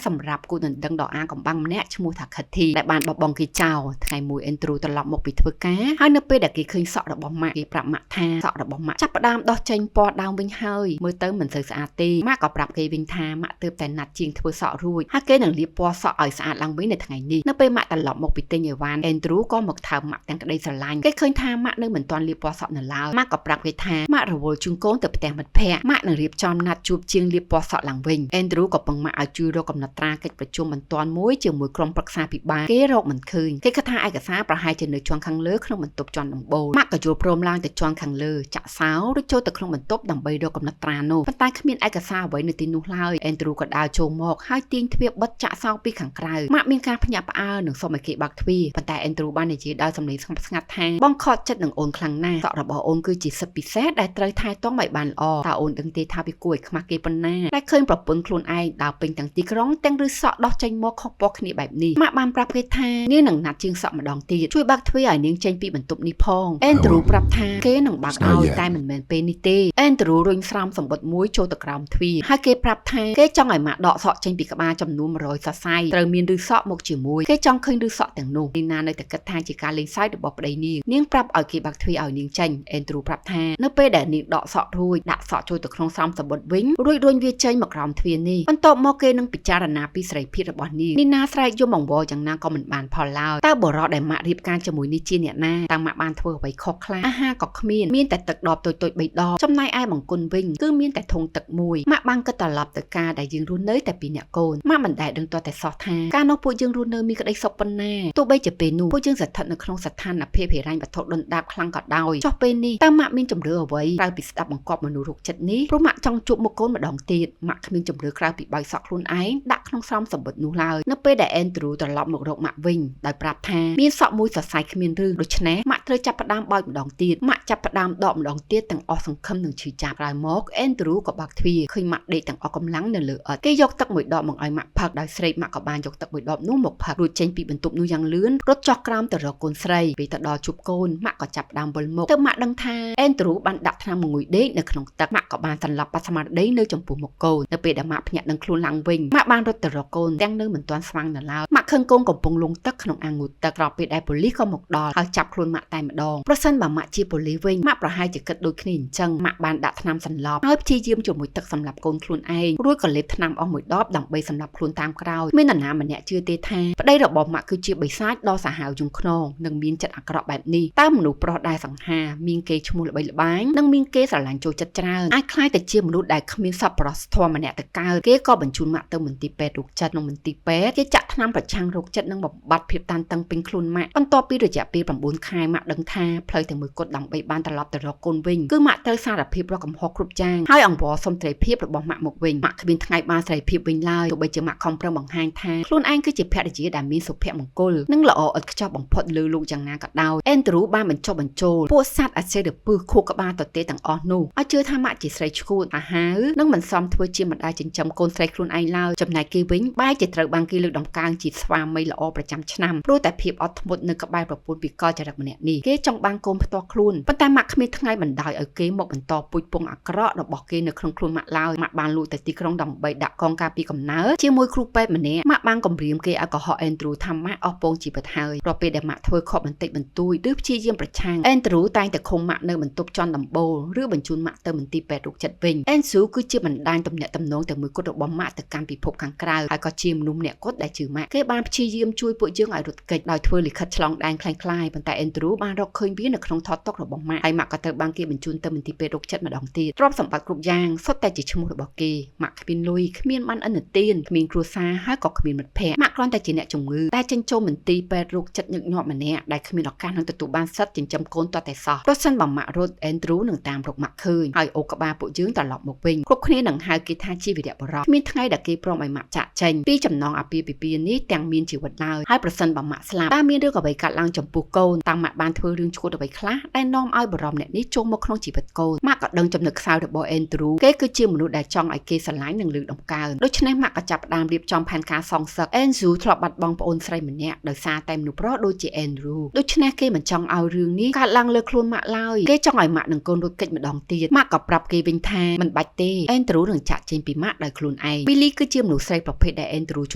ងសម្រាប់គូដណ្ដឹងដ៏អាកំបាំងម្នាក់ឈ្មោះថាខិតធីដែលបានបោះបង់គេចោលថ្ងៃមួយអេនទ្រូត្រឡប់មកពីធ្វើការហើយនៅពេលដែលគេឃើញសក់របស់ម៉ាក់គេប្រាប់ម៉ាក់ថាសក់របស់ម៉ាក់ចាប់ផ្ដើមដោះចេញពណ៌ដើមវិញហើយមើលទៅមិនសូវស្អាតទេម៉ាក់ក៏ប្រាប់គេវិញថាម៉ាក់ទើបតែណាត់ជាងធ្វើសក់រួចហើយគេនឹងលាបពណ៌សក់ឲ្យស្អាតឡើងវិញនៅថ្ងៃនេះនៅពេលម៉ាក់ត្រឡប់មកពីទិញអីវ៉ាន់អេនទ្រូក៏មកថើបម៉ាក់ទាំងក្តីស្រឡាញ់គេឃើញថាម៉ាក់នៅមិនទាន់លាបពណ៌សក់នៅឡើយម៉ាក់ក៏ប្រាប់គេថាម៉ាក់រវល់ជូនកូនទៅផ្ទះមិត្តភ័ក្តិម៉ាក់នឹងរៀបចំណាត់ជួបជាងលាបពណ៌សក់ឡើងវិញអេនទ្រូក៏ពឹងម៉ាក់ឲ្យជួយរកកំណត់ត្រាកិច្ចប្រជុំបន្ទាន់មួយជាមួយក្រុមប្រឹក្សាភិបាលគេរកមិនឃើញគេគិតថាឯកសារប្រហែលជានៅជាន់ខាងលើក្នុងបន្ទប់ជាន់ដំបូលម៉ាក់ក៏យល់ព្រមឡើងទៅជាន់ខាងលើចាក់សោឬចូលទៅក្នុងបន្ទប់ដើម្បីរកកំណត់ត្រានោះប៉ុន្តែគ្មានឯកសារអ្វីនៅទីនោះឡើយអេនទ្រូក៏ដើរចូលមកហើយទាញទ្វារបិទចាក់សោពីខាងក្រៅម៉ាក់មានការភ្ញាក់ផ្អើលនិងសុំឲ្យគេបើកទ្វារប៉ុន្តែអេនទ្រូបាននិយាយដោយសំឡេងស្ងប់ស្ងាត់ថាបងខកចិត្តនឹងអូនខ្លាំងណាស់សក់របស់អូនគឺជាសិទ្ធិពិសេសដែលត្រូវថែទាំឲ្យបានល្អតើអូនដឹងទេថាវាគួរឲ្យខ្មាស់គេប៉ុណ្ណាដែលឃើញប្រពន្ធខ្លួនឯងដើរពេញទាំងទីក្រុងទាំងឬសក់ដោះចេញមកខុសពណ៌គ្នាបែបនេះម៉ាក់បានប្រាប់គេថានាងនឹងណាត់ជាងសក់ម្ដងទៀតជួយបើកទ្វារឲ្យនាងចេញពីបន្ទប់នេះផងអេនទ្រូប្រាប់ថាគេនឹងបើកឲ្យតែមិនមែនពេលនេះទេអេនទ្រូរុញស្រោមសម្បត្តិមួយចូលទៅក្រោមទ្វារហើយគេប្រាប់ថាគេចង់ឲ្យម៉ាក់ដកសក់ចេញពីក្បាលចំនួន100សរសៃត្រូវមានឬសក់មកជាមួយគេចង់ឃើញឬសក់ទាំងនោះនាងណានៅតែគិតថាជាការលេងសើចរបស់ប្តីនាងនាងប្រាប់ឲ្យគេបើកទ្វារឲ្យនាងចេញអេនទ្រូប្រាប់ថានៅពេលដែលនាងដកសក់រួចដាក់សក់ចូលទៅក្នុងស្រោមសម្បត្តិវិញរួចរុញវាចេញមកក្រោមទ្វារនេះបន្ទាប់មកគេនឹងពិចារណាពីសេរីភាពរបស់នាងនីណាស្រែកយំអង្វរយ៉ាងណាក៏មិនបានផលឡើយតើបុរសដែលម៉ាក់រៀបការជាមួយនេះជាអ្នកណាតើម៉ាក់បានធ្វើអ្វីខុសខ្លះអាហារក៏គ្មានមានតែទឹកដបតូចៗ3ដបចំណែកឯបង្គន់វិញគឺមានតែធុងទឹកមួយម៉ាក់បានគិតត្រឡប់ទៅការដែលយើងរស់នៅតែពីអ្នកកូនម៉ាក់មិនដែលដឹងទាល់តែសោះថាកាលនោះពួកយើងរស់នៅមានក្តីសុខប៉ុណ្ណាទោះបីជាពេលនោះពួកយើងស្ថិតនៅក្នុងស្ថានភាពហិរញ្ញវត្ថុដុនដាបខ្លាំងក៏ដោយចុះពេលនេះតើម៉ាក់មានជំរឿអ្វីក្រៅពីស្ដាប់បង្គាប់មនុស្សរោគចិត្តនេះព្រោះម៉ាក់ចង់ជួបមុខកូនម្ដងទៀតម៉ាក់គ្មានជំរឿក្រៅពីបោចសក់ខ្លួនឯងដាក់ក្នុងស្រោមសម្បត្តិនោះឡើយនៅពេលដែលអេនទ្រូត្រឡប់មករកម៉ាក់វិញដោយប្រាប់ថាមានសក់មួយសរសៃគ្មានឬដូច្នេះម៉ាក់ត្រូវចាប់ផ្ដើមបោចម្ដងទៀតម៉ាក់ចាប់ផ្ដើមដកម្ដងទៀតទាំងអស់សង្ឃឹមនឹងឈឺចាប់ក្រោយមកអេនទ្រូក៏បើកទ្វារឃើញម៉ាក់ដេកទាំងអស់កម្លាំងនៅលើឥដ្ឋគេយកទឹកមួយដបមកឲ្យម៉ាក់ផឹកដោយស្រេកម៉ាក់ក៏បានយកទឹកមួយដបនោះមកផឹករួចចេញពីបន្ទប់នោះយ៉ាងលឿនរត់ចុះក្រោមទៅរកកូនស្រីពេលទៅដល់ជួបកូនម៉ាក់ក៏ចាប់ផ្ដើមវិលមុខទៅម៉ាក់ដឹងថាអេនទ្រូបានដាក់ថ្នាំងងុយដេកនៅក្នុងទឹកម៉ាក់ក៏បានសន្លប់បាត់ស្មារតីនៅចំពោះមុខកូននៅពេលដែលម៉ាក់ភ្ញាក់នឹងខ្លួនឡើងវិញម៉ាក់បានរត់ទៅរកកូនទាំងនៅមិនទាន់ស្វាងនៅឡើយម៉ាក់ឃើញកូនកំពុងលង់ទឹកក្នុងអាងងូតទឹកស្របពេលដែលប៉ូលីសក៏មកដល់ហើយចាប់ខ្លួនម៉ាក់តែម្ដងប្រសិនបើម៉ាក់ជាប៉ូលីសវិញម៉ាក់ប្រហែលជាគិតដូចគ្នាអញ្ចឹងម៉ាក់បានដាក់ថ្នាំសន្លប់ហើយព្យាយាមជាមួយទឹកសម្រាប់កូនខ្លួនឯងរួចក៏លេបថ្នាំអស់មួយដបដើម្បីសម្រាប់ខ្លួនតាមក្រោយមាននរណាម្នាក់ជឿទេថាប្តីរបស់ម៉ាក់គឺជាបិសាចដ៏សាហាវយង់ឃ្នងនិងមានចិត្តអាក្រក់បែបនេះតើមនុស្សប្រុសដែលសង្ហាមានគេឈ្មោះល្បីល្បាញនិងមានគេស្រឡាញ់ចូលចិត្តច្រើនអាចក្លាយទៅជាមនុស្សដែលគ្មានសប្បុរសធម៌ម្នាក់ទៅកើតគេក៏បញ្ជូនម៉ាក់ទៅមន្ទីរពេទ្យរោគចិត្តក្នុងមន្ទីរពេទ្យគេចាក់ថ្នាំប្រឆាំងរោគចិត្តនិងបំបត្តិភាពតានតឹងពេញខ្លួនម៉ាក់បន្ទាប់ពីរយៈពេល9ខែម៉ាក់ដឹងថាផ្លូវតែមួយគត់ដើម្បីបានត្រឡប់ទៅរកកូនវិញគឺម៉ាក់ត្រូវសារភាពរកកំហុសគ្រប់យ៉ាងហើយអង្វរសុំសេរីភាពរបស់ម៉ាក់មកវិញម៉ាក់គ្មានថ្ងៃបានសេរីភាពវិញឡើយទោះបីជាម៉ាក់ខំប្រឹងបង្ហាញថាខ្លួនឯងគឺជាភរិយាដែលមានសុភមង្គលនិងល្អឥតខ្ចោះបំផុតលើលោកយ៉ាងណាក៏ដោយអេនទ្រូបានបញ្ចុះបញ្ចូលពួកសត្វអាសេរពឹសខួរក្បាលទទេទាំងអស់នោះឲ្យជឿថាម៉ាក់ជាស្រីឈួតអាហាវនិងមិនសមធ្វើជាម្ដាយចិញ្ចឹមកូនស្រីខ្លួនឯងឡើយចំណែកគេវិញបែរជាត្រូវបានគេលើកដំកើងជាស្វាមីល្អប្រចាំឆ្នាំព្រោះតែភាពអត់ធ្មត់នៅក្បែរប្រពន្ធពីកលចរិតម្នាក់នេះគេចង់បានកូនផ្ទាល់ខ្លួនប៉ុន្តែម៉ាក់គ្មានថ្ងៃបណ្ដោយឲ្យគេមកបន្តពូជពងអាក្រក់របស់គេនៅក្នុងខ្លួនម៉ាក់ឡើយម៉ាក់បានលួចទៅទីក្រុងដើម្បីដាក់កងការពីកំណើតជាមួយគ្រូពេទ្យម្នាក់ម៉ាក់បានគំរាមគេឲ្យកុហកអេនទ្រូថាម៉ាក់អស់ពងជីវិតហើយរាល់ពេលដែលម៉ាក់ធ្វើខុសបន្តិចបន្តួចឬព្យាយាមប្រឆាំងអេនទ្រូតែងតែឃុំម៉ាក់នៅបន្ទប់ជាន់ដំបូលឬបញ្ជូនម៉ាក់ទៅមន្ទីរពេទ្យរោគចិត្តវិញអេនស៊ូគឺជាបណ្ដាញទំនាក់ទំនងតែមួយគត់របស់ម៉ាក់ទៅកាន់ពិភពខាងក្រៅហើយក៏ជាមនុស្សម្នាក់គត់ដែលជឿម៉ាក់គេបានព្យាយាមជួយពួកយើងឲ្យរត់គេចដោយធ្វើលិខិតឆ្លងដែនក្លែងៗប៉ុន្តែអេនទ្រូបានរកឃើញវានៅក្នុងថតតុរបស់ម៉ាក់ហើយម៉ាក់ក៏ត្រូវបានគេបញ្ជូនទៅមន្ទីរពេទ្យរោគចិត្តម្ដងទៀតទ្រព្យសម្បត្តិគ្រប់យ៉ាងសុទ្ធតែជាឈ្មោះរបស់គេម៉ាក់គ្មានលុយគ្មានបានឥណទានគ្មានគ្រួសារហើយក៏គ្មានមិត្តភ័ក្តិម៉ាក់គ្រាន់តែជាអ្នកជំងឺដែលចិញ្ចុំមន្ទីរពេទ្យរោគចិត្តញឹកញាប់ម្នាក់ដែលគ្មានឱកាសនឹងទទួលបានសិទ្ធិចិញ្ចឹមកូនទាល់តែសោះប្រសិនបើម៉ាក់រត់អេនទ្រូនឹងតាមរកម៉ាក់ឃើញហើយអូក្បាលពួកយើងត្រឡប់មកវិញគ្រប់គ្នានឹងហៅគេថាជាវីរៈបុរសគ្មានថ្ងៃដែលគេព្រមឲ្យម៉ាក់ចាក់ចេញពីចំណងអាពាហ៍ពិពាហ៍នេះទាំងមានជីវិតឡើយហើយប្រសិនបើម៉ាក់ស្លាប់តើមានរឿងអ្វីកើតឡើងចំពោះកូនតើម៉ាក់បានធ្វើរឿងឈួតអ្វីខ្លះដែលនាំឲ្យបុរសម្នាក់នេះចូលមកក្នុងជីវិតកូនម៉ាក់ក៏ដឹងចំណុចខ្សោយរបស់អេនទ្រូគេគឺជាមនុស្សដែលចង់ឲ្យគេស្រឡាញ់និងលើកដំកើងដូច្នេះម៉ាក់ក៏ចាប់ផ្ដើមរៀបចំផែនការសងសឹកអេនស៊ូធ្លាប់បាត់បង់ប្អូនស្រីម្នាក់ដោយសារតែមនុស្សប្រុសដូចជាអេនរូដូច្នេះគេមិនចង់ឲ្យរឿងនេះកើតឡើងលើខ្លួនម៉ាក់ឡើយ គេចង់ឲ្យម៉ាក់និងកូនរត់គេចម្ដងទៀតម៉ាក់ក៏ប្រាប់គេវិញថាមិនបាច់ទេអេនដ្រូនឹងចាក់ចេញពីម៉ាក់ដោយខ្លួនឯងមីលីគឺជាមនុស្សស្រីប្រភេទដែលអេនដ្រូច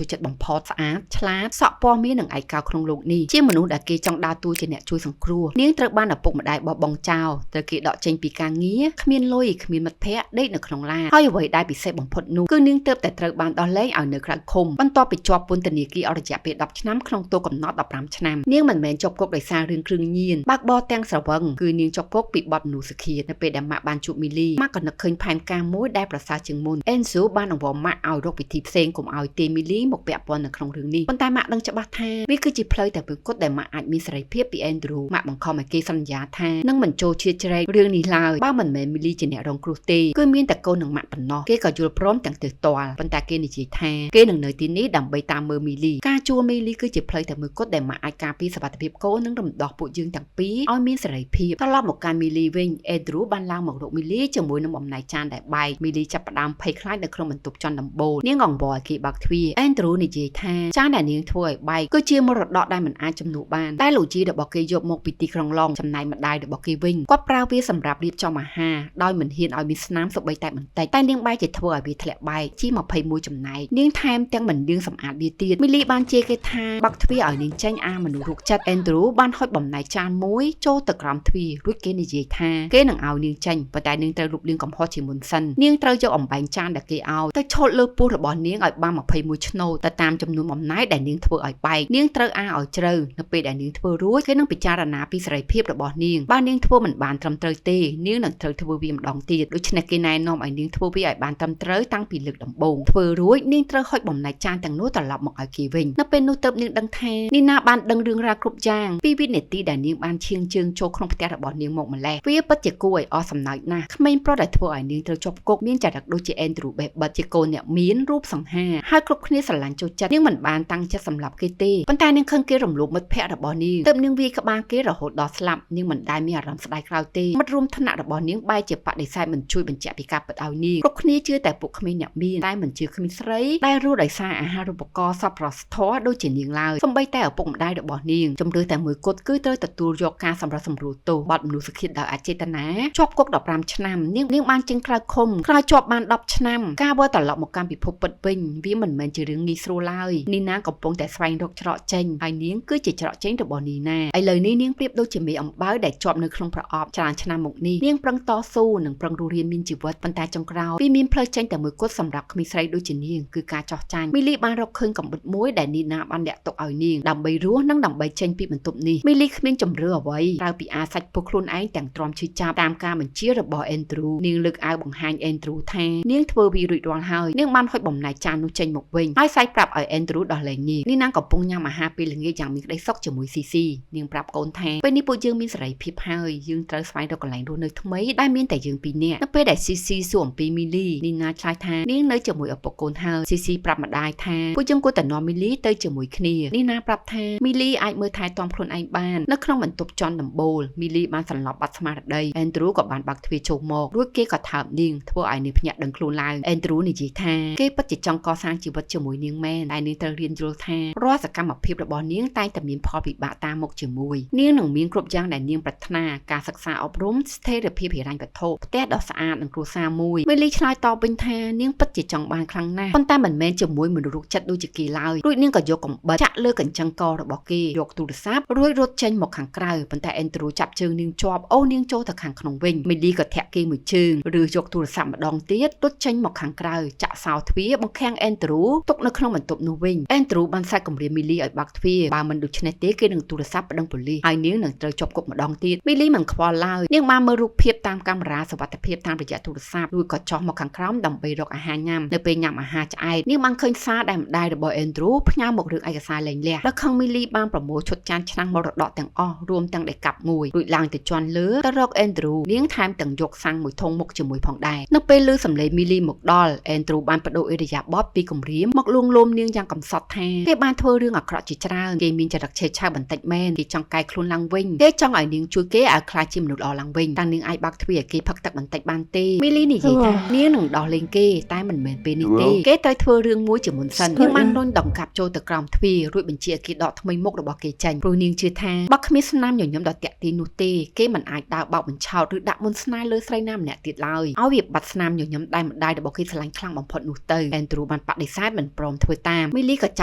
ូលចិត្តបំផុតស្អាតឆ្លាតសក់ពណ៌មាសនិងឯកោក្នុងលោកនេះជាមនុស្សដែលគេចង់ដើរតួជាអ្នកជួយសង្គ្រោះនាងត្រូវបានឪពុកម្ដាយបោះបង់ចោលត្រូវគេដកចេញពីការងារគ្មានលុយគ្មានមិត្តភ័ក្តិដេកនៅក្នុងឡានហើយអ្វីដែលពិសេសបំផុតនោះគឺនាងទើបតែត្រូវបានដោះលែងឲ្យនៅក្រៅឃុំបន្ទាប់ពីជាប់ពន្ធនាគារអស់រយៈពេល10ឆ្នាំក្នុងទោសកំណត់15ឆ្នាំនាងមិនមែនជាប់គុកដោយសាររឿងគ្រឿងញៀនបើកបរទាំងស្រវឹងគឺនាងជាប់គុកពីបទមនុស្សឃាតនៅពេលដែលម៉ាក់បានជួបមីលីម៉ាក់ក៏នឹកឃើញផែនការមួយដែលប្រសើរជាងមុនអេនស៊ូបានអង្វរម៉ាក់ឲ្យរកវិធីផ្សេងកុំឲ្យទេមីលីមកពាក់ព័ន្ធនៅក្នុងរឿងនេះប៉ុន្តែម៉ាក់ដឹងច្បាស់ថាវាគឺជាផ្លូវតែមួយគត់ដែលម៉ាក់អាចមានសេរីភាពពីអេនឌ្រូម៉ាក់បង្ខំឲ្យគេសន្យាថានឹងមិនចូលជ្រៀតជ្រែករឿងនេះឡើយបើមិនមែនមីលីជាអ្នករងគ្រោះទេគឺមានតែកូននិងម៉ាក់ប៉ុណ្ណោះគេក៏យល់ព្រមទាំងទើសទាល់ប៉ុន្តែគេនិយាយថាគេនឹងនៅទីនេះដើម្បីតាមមើលមីលីការជួលមីលីគឺជាផ្លូវតែមួយគត់ដែលម៉ាក់អាចការពារសុវត្ថិភាពកូននិងរំដោះពួកយើងទាំងពីរឲ្យមានសេរីភាពត្រឡប់មកកាន់មីលីវិញអេឌ្រូបានឡើងមករកមីលីជាមួយនឹងបំណែកចានដែលបែកមីលីចាប់ផ្ដើមភ័យខ្លាចនៅក្នុងបន្ទប់ជាន់ដំបូលនាងអង្វរឲ្យគេបើកទ្វារអេនដ្រូនិយាយថាចានដែលនាងធ្វើឲ្យបែកគឺជាមរតកដែលមិនអាចជំនួសបានតែលោកជីរបស់គេយកមកពីទីក្រុងឡុងចំណែកម្ដាយរបស់គេវិញគាត់ប្រើវាសម្រាប់រៀបចំអាហារដោយមិនហ៊ានឲ្យមានស្នាមសូម្បីតែបន្តិចតែនាងបែរជាធ្វើឲ្យវាធ្លាក់បែកជា21ចំណែកនាងថែមទាំងមិនលាងសម្អាតវាទៀតមីលីបានជេរគេថាបើកទ្វារឲ្យនាងចេញអាមនុស្សរោគចិត្តអេនដ្រូបានហុចបំណែកចានមួយចូលទៅក្រោមទ្វាររួចគេនិយាយថាគេនឹងឲ្យនាងចេញប៉ុន្តែនាងត្រូវលុបលាងកំហុសជាមុនសិននាងត្រូវយកអំបែងចានដែលគេឲ្យទៅឆូតលើពោះរបស់នាងឲ្យបាន21ឆ្នូតទៅតាមចំនួនបំណែកដែលនាងធ្វើឲ្យបែកនាងត្រូវអាឲ្យជ្រៅនៅពេលដែលនាងធ្វើរួចគេនឹងពិចារណាពីសេរីភាពរបស់នាងបើនាងធ្វើមិនបានត្រឹមត្រូវទេនាងនឹងត្រូវធ្វើវាម្ដងទៀតដូច្នេះគេណែនាំឲ្យនាងធ្វើវាឲ្យបានត្រឹមត្រូវតាំងពីលើកដំបូងធ្វើរួចនាងត្រូវហុចបំណែកចានទាំងនោះត្រឡប់មកឲ្យគេវិញនៅពេលនោះទើបនាងដឹងថានីណាបានដឹងរឿងរ៉ាវគ្រប់យ៉ាងពីវិនាទីដែលនាងបានឈៀងជើងចូលក្នុងផ្ទះរបស់នាងមកម្លេះវាពិតជាគួរឲ្យអស់សំណើចណាស់ក្មេងប្រុសដែលធ្វើឲ្យនាងត្រូវជាប់គុកមានចរិតដូចជាអេនដ្រូបេះបិទជាកូនអ្នកមានរូបសង្ហាហើយគ្រប់គ្នាស្រឡាញ់ចូលចិត្តនាងមិនបានតាំងចិត្តសម្លាប់គេទេប៉ុន្តែនាងខឹងគេរំលោភមិត្តភ័ក្តិរបស់នាងទើបនាងវាយក្បាលគេរហូតដល់ស្លាប់នាងមិនដែលមានអារម្មណ៍ស្ដាយក្រោយទេមិត្តរួមថ្នាក់របស់នាងបែរជាបដិសេធមិនជួយបញ្ជាក់ពីការពិតឲ្យនាងគ្រប់គ្នាជឿតែពួកក្មេងអ្នកមានតែមិនជឿក្មេងស្រីដែលរស់ដោយសារអាហារូបករណ៍សប្បុរសធម៌ដូចជានាងឡើយសូម្បីតែឪពុកម្ដាយរបស់នាងជំរឿតែមួយគត់គឺត្រូវទទួលយកការសម្រុះសម្រួលទោសបទមនុស្សឃាតដោយអចេតនាជាប់គុក15ឆ្នាំនាងបានចេញក្រៅឃុំក្រោយជាប់បាន10ឆ្នាំការវិលត្រឡប់មកកាន់ពិភពពិតវិញវាមិនមែនជារឿងងាយស្រួលឡើយនីណាកំពុងតែស្វែងរកច្រកចេញហើយនាងគឺជាច្រកចេញរបស់នីណាឥឡូវនេះនាងប្រៀបដូចជាមេអំបៅដែលជាប់នៅក្នុងប្រអប់ច្រើនឆ្នាំមកនេះនាងប្រឹងតស៊ូនិងប្រឹងរស់រានមានជីវិតប៉ុន្តែចុងក្រោយវាមានផ្លូវចេញតែមួយគត់សម្រាប់ក្មេងស្រីដូចជានាងគឺការចោះចាញ់មីលីបានរកឃើញកំបិតមួយដែលនីណាបានលាក់ទុកឲ្យនាងដើម្បីរស់និងដើម្បីចេញពីបន្ទប់នេះមីលីគ្មានជំរឿអ្វីក្រៅពីអាសាច់ពុះខ្លួនឯងទាំងទ្រាំឈឺចាប់តាមការបញ្ជារបស់អេនដ្រូនាងលើកអាវបង្ហាញអេនដ្រូថានាងធ្វើវារួចរាល់ហើយនាងបានហុចបំណែកចាននោះចេញមកវិញហើយសាយប្រាប់ឲ្យអេនដ្រូដោះលែងនាងនាងកំពុងញ៉ាំអាហារពេលល្ងាចយ៉ាងមានក្តីសុខជាមួយស៊ីស៊ីនាងប្រាប់កូនថាពេលនេះពួកយើងមានសេរីភាពហើយយើងត្រូវស្វែងរកកន្លែងរស់នៅថ្មីដែលមានតែយើងពីរនាក់នៅពេលដែលស៊ីស៊ីសួរអំពីមីលីនីណាឆ្លើយថានាងនៅជាមួយឪពុកកូនហើយស៊ីស៊ីប្រាប់ម្ដាយថាពួកយើងគួរតែនាំមីលីទៅជាមួយគ្នានីណាប្រាប់ថាមីលីអាចមើលថែទាំខ្លួនឯងបាននៅក្នុងបន្ទប់ជាន់ដំបូលមីលីបានសន្លប់បាត់ស្មារតីអេនដ្រូក៏បានបើកទ្វារចូលមករួចគេក៏ថើបនាងធ្វើឲ្យនាងភ្ញាក់ដឹងខ្លួនឡើងអេនឌ្រូនិយាយថាគេពិតជាចង់កសាងជីវិតជាមួយនាងមែនតែនាងត្រូវរៀនយល់ថារាល់សកម្មភាពរបស់នាងតែងតែមានផលវិបាកតាមមកជាមួយនាងនឹងមានគ្រប់យ៉ាងដែលនាងប្រាថ្នាការសិក្សាអប់រំស្ថិរភាពហិរញ្ញវត្ថុផ្ទះដ៏ស្អាតនិងគ្រួសារមួយមីលីឆ្លើយតបវិញថានាងពិតជាចង់បានខ្លាំងណាស់ប៉ុន្តែមិនមែនជាមួយមនុស្សរោគចិត្តដូចជាគេឡើយរួចនាងក៏យកកំបិតចាក់លើកញ្ចឹងករបស់គេយកទូរស័ព្ទរួចរត់ចេញមកខាងក្រៅប៉ុន្តែអេនឌ្រូចាប់ជើងនាងជាប់អូនាងចូលទៅខាងក្នុងវិញមីលីក៏ធាក់គេមួយជើងឬយកទូរស័ព្ទម្ដងទៀតរត់ចេញមកខាងក្រៅចាក់សោទ្វារបង្ខាំងអេនឌ្រូទុកនៅក្នុងបន្ទប់នោះវិញអេនឌ្រូបានសាច់គម្រាមមីលីឲ្យបើកទ្វារបើមិនដូច្នេះទេគេនឹងទូរស័ព្ទប្តឹងប៉ូលីសហើយនាងនឹងត្រូវជាប់គុកម្ដងទៀតមីលីមិនខ្វល់ឡើយនាងបានមើលរូបភាពតាមកាមេរ៉ាសុវត្ថិភាពតាមរយៈទូរស័ព្ទរួចក៏ចុះមកខាងក្រោមដើម្បីរកអាហារញ៉ាំនៅពេលញ៉ាំអាហារឆ្អែតនាងបានឃើញសារដែលម្ដាយរបស់អេនឌ្រូផ្ញើមករឿងឯកសារលែងលះដល់ខឹងមីលីបានប្រមូលឈុតចានឆ្នាំងមរតកទាំងអស់រួមទាំងដេកាប់មួយរួចឡើងទៅជាន់លើទៅរកអេនឌ្រូនាងថែមទាំងយកសាំងមួយធុងមកជាមួយផងដែរនៅពេលឮសំឡេងមីលីមកដល់អេនឌ្រូបានបដូរឥរិយាបថពីគម្រាមមកលួងលោមនាងយ៉ាងកំសត់ថាគេបានធ្វើរឿងអាក្រក់ជាច្រើនគេមានចរិតឆេវឆាវបន្តិចមែនគេចង់កែខ្លួនឡើងវិញគេចង់ឲ្យនាងជួយគេឲ្យក្លាយជាមនុស្សល្អឡើងវិញតានាងអាចបើកទ្វារឲ្យគេផឹកទឹកបន្តិចបានទេមីលីនិយាយថានាងនឹងដោះលែងគេតែមិនមែនពេលនេះទេគេត្រូវធ្វើរឿងមួយជាមុនសិននាងបានរុញដង្កាប់ចូលទៅក្រោមទ្វាររួចបញ្ជាឲ្យគេដកថ្មីមុខរបស់គេចេញព្រោះនាងជឿថាបើគ្មានស្នាមញញឹមដ៏តាក់ទាញនោះទេគេមិន មិនអាចដើរបោកបញ្ឆោតឬដាក់មុនស្នេហ៍លើស្រីណាម្នាក់ទៀតឡើយឲ្យវាបាត់ស្នាមញញឹមដែលម្ដាយរបស់គេស្រឡាញ់ខ្លាំងបំផុតនោះទៅអេនទ្រូបានបដិសេធមិនព្រមធ្វើតាមមីលីក៏ច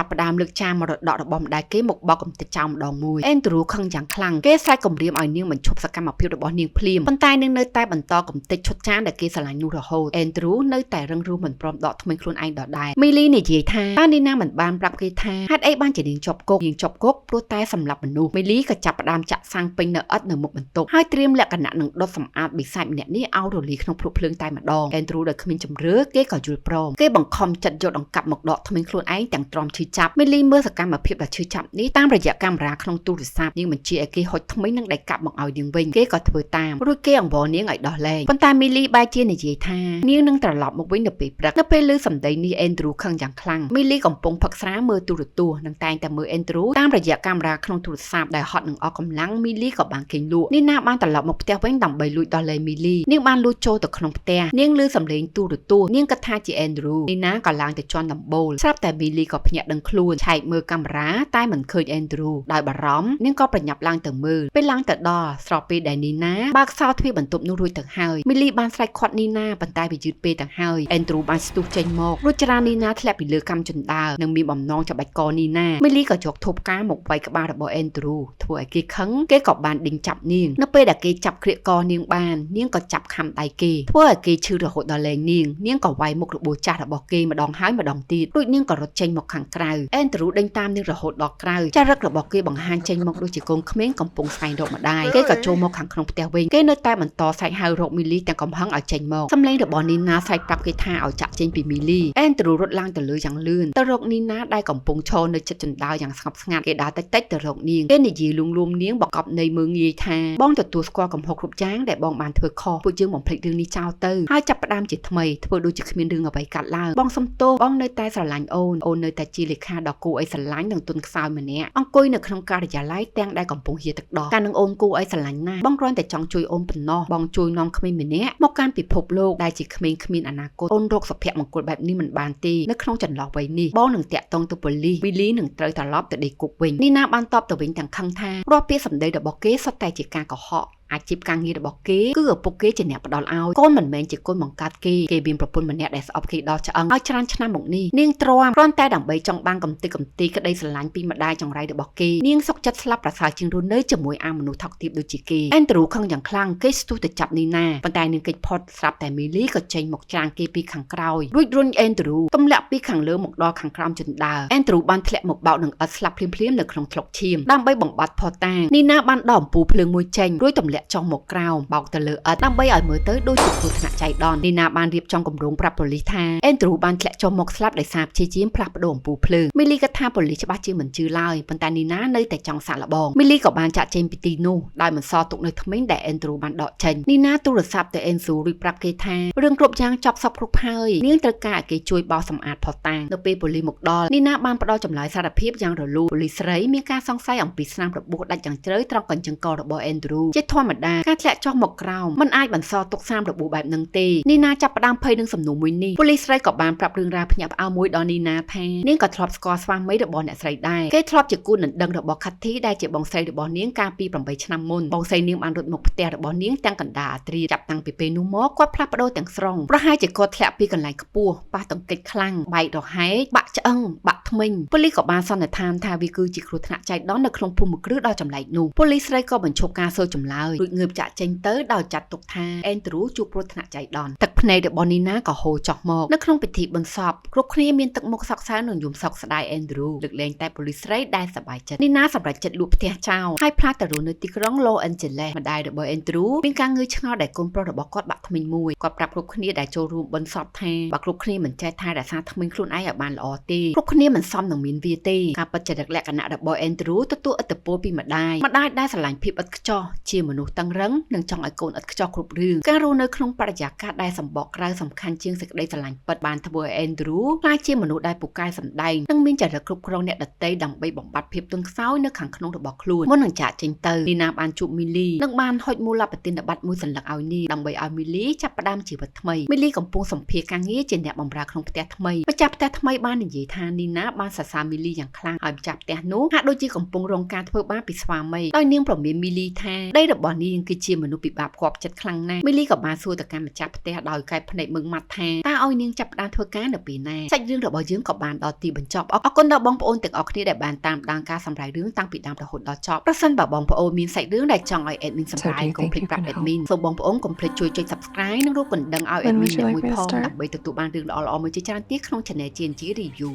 ាប់ផ្ដើមលើកចានមរតករបស់ម្ដាយគេមកបោកកំទេចចោលម្ដងមួយអេនទ្រូខឹងយ៉ាងខ្លាំងគេស្រែកគំរាមឲ្យនាងបញ្ឈប់សកម្មភាពរបស់នាងភ្លាមប៉ុន្តែនាងនៅតែបន្តកំទេចឈុតចានដែលគេស្រឡាញ់នោះរហូតអេនទ្រូនៅតែរឹងរូសមិនព្រមដកធ្មេញខ្លួនឯងដដែលមីលីនិយាយថាតើនីណាមិនបានប្រាប់គេថាហេតុអីបានជានាងជាប់គុកនាងជាប់គុកព្រោះតែសម្លាប់មនុស្សមីលីក៏ចាប់ផ្ដើមចាក់សាំងពេញនៅឥដ្ឋនៅមុខបន្ទប់ហើយត្រៀមលក្ខណៈនឹងដុតសម្អាតបិសាចម្នាក់នេះឲ្យរលាយក្នុងភ្លុកភ្លើងតែម្ដងអេនទ្រូដោយគ្មានជំរឿគេក៏យល់ព្រមគេបង្ខំចិត្តយកដង្កាប់មកដកធ្មេញខ្លួនឯងទាំងទ្រាំឈឺចាប់មីលីមើលសកម្មភាពដ៏ឈឺចាប់នេះតាមរយៈកាមេរ៉ាក្នុងទូរស័ព្ទនាងបញ្ជាឲ្យគេហុចធ្មេញនិងដៃកាប់មកឲ្យនាងវិញគេក៏ធ្វើតាមរួចគេអង្វរនាងឲ្យដោះលែងប៉ុន្តែមីលីបែរជានិយាយថានាងនឹងត្រឡប់មកវិញនៅពេលព្រឹកនៅពេលឮសម្ដីនេះអេនទ្រូខឹងយ៉ាងខ្លាំងមីលីកំពុងផឹកស្រាមើលទូរទស្សន៍និងតែងតែមើលអេនទ្រូតាមរយៈកាមេរ៉ាក្នុងទូរស័ព្ទដែលហត់នឹងអស់កម្លាំងមីលីក៏បានគេងលក់នីណាបានត្រឡប់មកផ្ទះវិញដើម្បីលួចដោះលែងមីលីនាងបានលួចចូលទៅក្នុងផ្ទះនាងឮសំឡេងទូរទស្សន៍នាងគិតថាជាអេនទ្រូនីណាក៏ឡើងទៅជាន់ដំបូលស្រាប់តែមីលីក៏ភ្ញាក់ដឹងខ្លួនឆែកមើលកាមេរ៉ាតែមិនឃើញអេនទ្រូដោយបារម្ភនាងក៏ប្រញាប់ឡើងទៅមើលពេលឡើងទៅដល់ស្របពេលដែលនីណាបើកសោទ្វារបន្ទប់នោះរួចទៅហើយមីលីបានស្រែកខាត់នីណាប៉ុន្តែវាយឺតពេលទៅហើយអេនទ្រូបានស្ទុះចេញមករួចច្រាននីណាធ្លាក់ពីលើកាំជណ្ដើរនិងមានបំណងច្បាច់កនីណាមីលីក៏យកធូបផ្កាមកវាយក្បាលរបស់អេនទ្រូធ្វើឲ្យគេខឹងគេក៏បានដេញចាប់នាងនៅពេលដែលគេចាប់ក្រៀកកនាងបាននាងក៏ចាប់ខំដៃគេធ្វើឲ្យគេឈឺរហូតដល់លែងនាងនាងក៏វាយមុខរបួសចាស់របស់គេម្ដងហើយម្ដងទៀតរួចនាងក៏រត់ចេញមកខាងក្រៅអេនទ្រូដេញតាមនាងរហូតដល់ក្រៅចារិករបស់គេបង្ហាញចេញមកដូចជាកូនក្មេងកំពុងស្វែងរកម្ដាយគេក៏ចូលមកខាងក្នុងផ្ទះវិញគេនៅតែបន្តស្រែកហៅរកមីលីទាំងកំហឹងឲ្យចេញមកសំឡេងរបស់នីណាស្រែកប្រាប់គេថាឲ្យចាក់ចេញពីមីលីអេនទ្រូរត់ឡើងទៅលើយ៉ាងលឿនទៅរកនីណាដែលកំពុងឈរនៅជិតជណ្ដើរយ៉ាងស្ងប់ស្ងាត់គេដើរតិចៗទៅរកនាងគេនិយាយលួងលោមនាងបង្កប់នៃមើងងាយថាបងទទួលស្គាល់កំហុសគ្រប់យ៉ាងដែលបងបានធ្វើខុសពួកយើងបំភ្លេចរឿងនេះចោលទៅហើយចាប់ផ្ដើមជាថ្មីធ្វើដូចជាគ្មានរឿងអ្វីកាត់ឡើងបងសុំទោសបងនៅតែស្រឡាញ់អូនអូននៅតែជាលេខាដ៏គួរឲ្យស្រឡាញ់និងទន់ខ្សោយម្នាក់អង្គុយនៅក្នុងការិយាល័យទាំងដែលកំពុងហៀទឹកដោះកាលនឹងអូនគួរឲ្យស្រឡាញ់ណាស់បងគ្រាន់តែចង់ជួយអូនប៉ុណ្ណោះបងជួយនាំក្មេងម្នាក់មកកាន់ពិភពលោកដែលជាក្មេងគ្មានអនាគតអូនរកសុភមង្គលបែបនេះមិនបានទេនៅក្នុងចន្លោះវ័យនេះបងនឹងតាក់ទងទៅប៉ូលីសវីលីនឹងត្រូវត្រឡប់ទៅដេកគុកវិញនីណាបានតបទៅវិញទាំងខឹងថារាល់ពាក្យសម្ដីរបស់គេសុទ្ធតែជាការកុហកអាជីពការងាររបស់គេគឺឪពុកគេជាអ្នកផ្ដល់ឲ្យកូនមិនមែនជាកូនបង្កើតគេគេមានប្រពន្ធម្នាក់ដែលស្អប់គេដល់ឆ្អឹងឲ្យច្រើនឆ្នាំមកនេះនាងទ្រាំគ្រាន់តែដើម្បីចង់បានកំទេចកំទីក្តីស្រឡាញ់ពីម្ដាយចង្រៃរបស់គេនាងសុខចិត្តស្លាប់ប្រសើរជាងរស់នៅជាមួយអាមនុស្សថោកទាបដូចជាគេអេនទ្រូខឹងយ៉ាងខ្លាំងគេស្ទុះទៅចាប់នីណាប៉ុន្តែនាងគេចផុតស្រាប់តែមីលីក៏ចេញមកច្រានគេពីខាងក្រោយរួចរុញអេនទ្រូទម្លាក់ពីខាងលើមកដល់ខាងក្រោមជណ្ដើរអេនទ្រូបានធ្លាក់មកបោកនឹងឥដ្ឋស្លាប់ភ្លាមៗនៅក្នុងថ្លុកឈាមដើម្បីបំបត្តិផតាងនីណាបានដកអំពូលភ្លើងមួយចេញរួចទម្លាក់ចុះមកក្រោមបោកទៅលើឥដ្ឋដើម្បីឲ្យមើលទៅដូចជាគ្រោះថ្នាក់ចៃដន្យនីណាបានរៀបចំគម្រោងប្រាប់ប៉ូលីសថាអេនទ្រូបានធ្លាក់ចុះមកស្លាប់ដោយសារព្យាយាមផ្លាស់ប្ដូរអំពូលភ្លើងមីលីក៏ថាប៉ូលីសច្បាស់ជាមិនជឿឡើយប៉ុន្តែនីណានៅតែចង់សាកល្បងមីលីក៏បានចាក់ចេញពីទីនោះដោយមិនសល់ទុកនៅធ្មេញដែលអេនទ្រូបានដកចេញនីណាទូរស័ព្ទទៅអេនស៊ូរួចប្រាប់គេថារឿងគ្រប់យ៉ាងចប់សពគ្រប់ហើយនាងត្រូវការឲ្យគេជួយបោសសម្អាតផតាងនៅពេលប៉ូលីសមកដល់នីណាបានផ្ដល់ចម្លើយសារភាពយ៉ាងរលូនប៉ូលីសស្រីមានការសង្ស័យអំពីស្នាមរបួសដាច់យ៉ាងជ្រៅត្រង់កញ្ចឹងករបស់អេនទ្រូជាធម្មតាការធ្លាក់ចុះមកក្រោមមិនអាចបន្សល់ទុកស្នាមរបួសបែបនឹងទេនីណាចាប់ផ្ដើមភ័យនឹងសំណួរមួយនេះប៉ូលីសស្រីក៏បានប្រាប់រឿងរ៉ាវភ្ញាក់ផ្អើលមួយដល់នីណាថានាងក៏ធ្លាប់ស្គាល់ស្វាមីរបស់អ្នកស្រីដែរគេធ្លាប់ជាគូដណ្ដឹងរបស់ខាត់ធីដែលជាបងស្រីរបស់នាងកាលពី8ឆ្នាំមុនបងស្រីនាងបានរត់មកផ្ទះរបស់នាងទាំងកណ្ដាលអាត្រាចាប់តាំងពីពេលនោះមកគាត់ផ្លាស់ប្ដូរទាំងស្រុងប្រហែលជាគាត់ធ្លាក់ពីកន្លែងខ្ពស់ប៉ះទង្គិចខ្លាំងបែករហែកបាក់ឆ្អឹងបាក់ធ្មេញប៉ូលីសក៏បានសន្និដ្ឋានថាវាគឺជាគ្រោះថ្នាក់ចៃដន្យនៅក្នុងភូមិគ្រឹះដ៏ចម្លែកនោះប៉ូលីសស្រីក៏បញ្ឈប់ការសួរចម្លើយរួចងើបចាក់ចេញទៅដោយចាត់ទុកថាអេនទ្រូជួបគ្រោះថ្នាក់ចៃដន្យទឹកភ្នែករបស់នីណាក៏ហូរចុះមកនៅក្នុងពិធីបុណ្យសពគ្រប់គ្នាមានទឹកមុខសោកសៅនិងយំសោកស្ដាយអេនទ្រូលើកលែងតែប៉ូលីសស្រីដែលសប្បាយចិត្តនីណាសម្រេចចិត្តលក់ផ្ទះចោលហើយផ្លាស់ទៅរស់នៅទីក្រុងឡូអេនជេឡេសម្ដាយរបស់អេនទ្រូមានការងឿឆ្ងល់ដែលកូនប្រុសរបស់គាត់បាក់ធ្មេញមួយគាត់ប្រាប់គ្រប់គ្នាដែលចូលរួមបុណ្យសពថាបើគ្រប់គ្នាមិនចេះថែរក្សាធ្មេញខ្លួនឯងឲ្យបានល្អទេគ្រប់គ្នាមិនសមនឹងមានវាទេការពិតចរិតលក្ខណៈរបស់អេនទ្រូទទួលឥទ្ធិពលពីម្ដាយម្ដាយដែលស្រឡាញ់ភាពឥតខ្ចោះជាមនុស្សតឹងរឹងនិងចង់ឲ្យកូនឥតខ្ចោះគ្រប់រឿងការរស់នៅក្នុងបរិយាកាសដែលសម្បកក្រៅសំខាន់ជាងសេចក្តីស្រឡាញ់ពិតបានធ្វើឲ្យអេនទ្រូក្លាយជាមនុស្សដែលពូកែសម្ដែងនិងមានចរិតគ្រប់គ្រងអ្នកដទៃដើម្បីបំបត្តិភាពទន់ខ្សោយនៅខាងក្នុងរបស់ខ្លួនមុននឹងចាកចេញទៅនីណាបានជួបមីលីនិងបានហុចមូលប្រតិនបត្តិមួយសន្លឹកឲ្យនាងដើម្បីឲ្យមីលីចាប់ផ្ដើមជីវិតថ្មីមីលីកំពុងសម្ភាសការងារជាអ្នកបម្រើក្នុងផ្ទះថ្មីម្ចាស់ផ្ទះថ្មីបាននិយាយថានីណាបានសរសើរមីលីយ៉ាងខ្លាំងហើយម្ចាស់ផ្ទះនោះហាក់ដូចជាកំពុងរងការធ្វើបាបពីស្វាមីដោយនាងប្រមានមីលីថាដីរបស់ នាងគឺជាមនុស្សពិបាកផ្គាប់ចិត្តខ្លាំងណាស់មីលីក៏បានសួរទៅកាន់ម្ចាស់ផ្ទះដោយកែភ្នែកមឹងម៉ាត់ថាតើឲ្យនាងចាប់ផ្ដើមធ្វើការនៅពេលណាសាច់រឿងរបស់យើងក៏បានដល់ទីបញ្ចប់អរគុណដល់បងប្អូនទាំងអស់គ្នាដែលបានតាមដានការសម្រាយរឿងតាំងពីដើមរហូតដល់ចប់ប្រសិនបើបងប្អូនមានសាច់រឿងដែលចង់ឲ្យ admin សម្រាយ So do you កុំភ្លេច think you ប្រាប់ can help? Admin សូមបងប្អូនកុំភ្លេចជួយចុច subscribe និងរូបកណ្ដឹងឲ្យ When admin would you អ្នក like មួយ me to ផង start? ដើម្បីទទួលបានរឿងល្អៗមួយជាច្រើនទៀតក្នុង Channel G&G Review.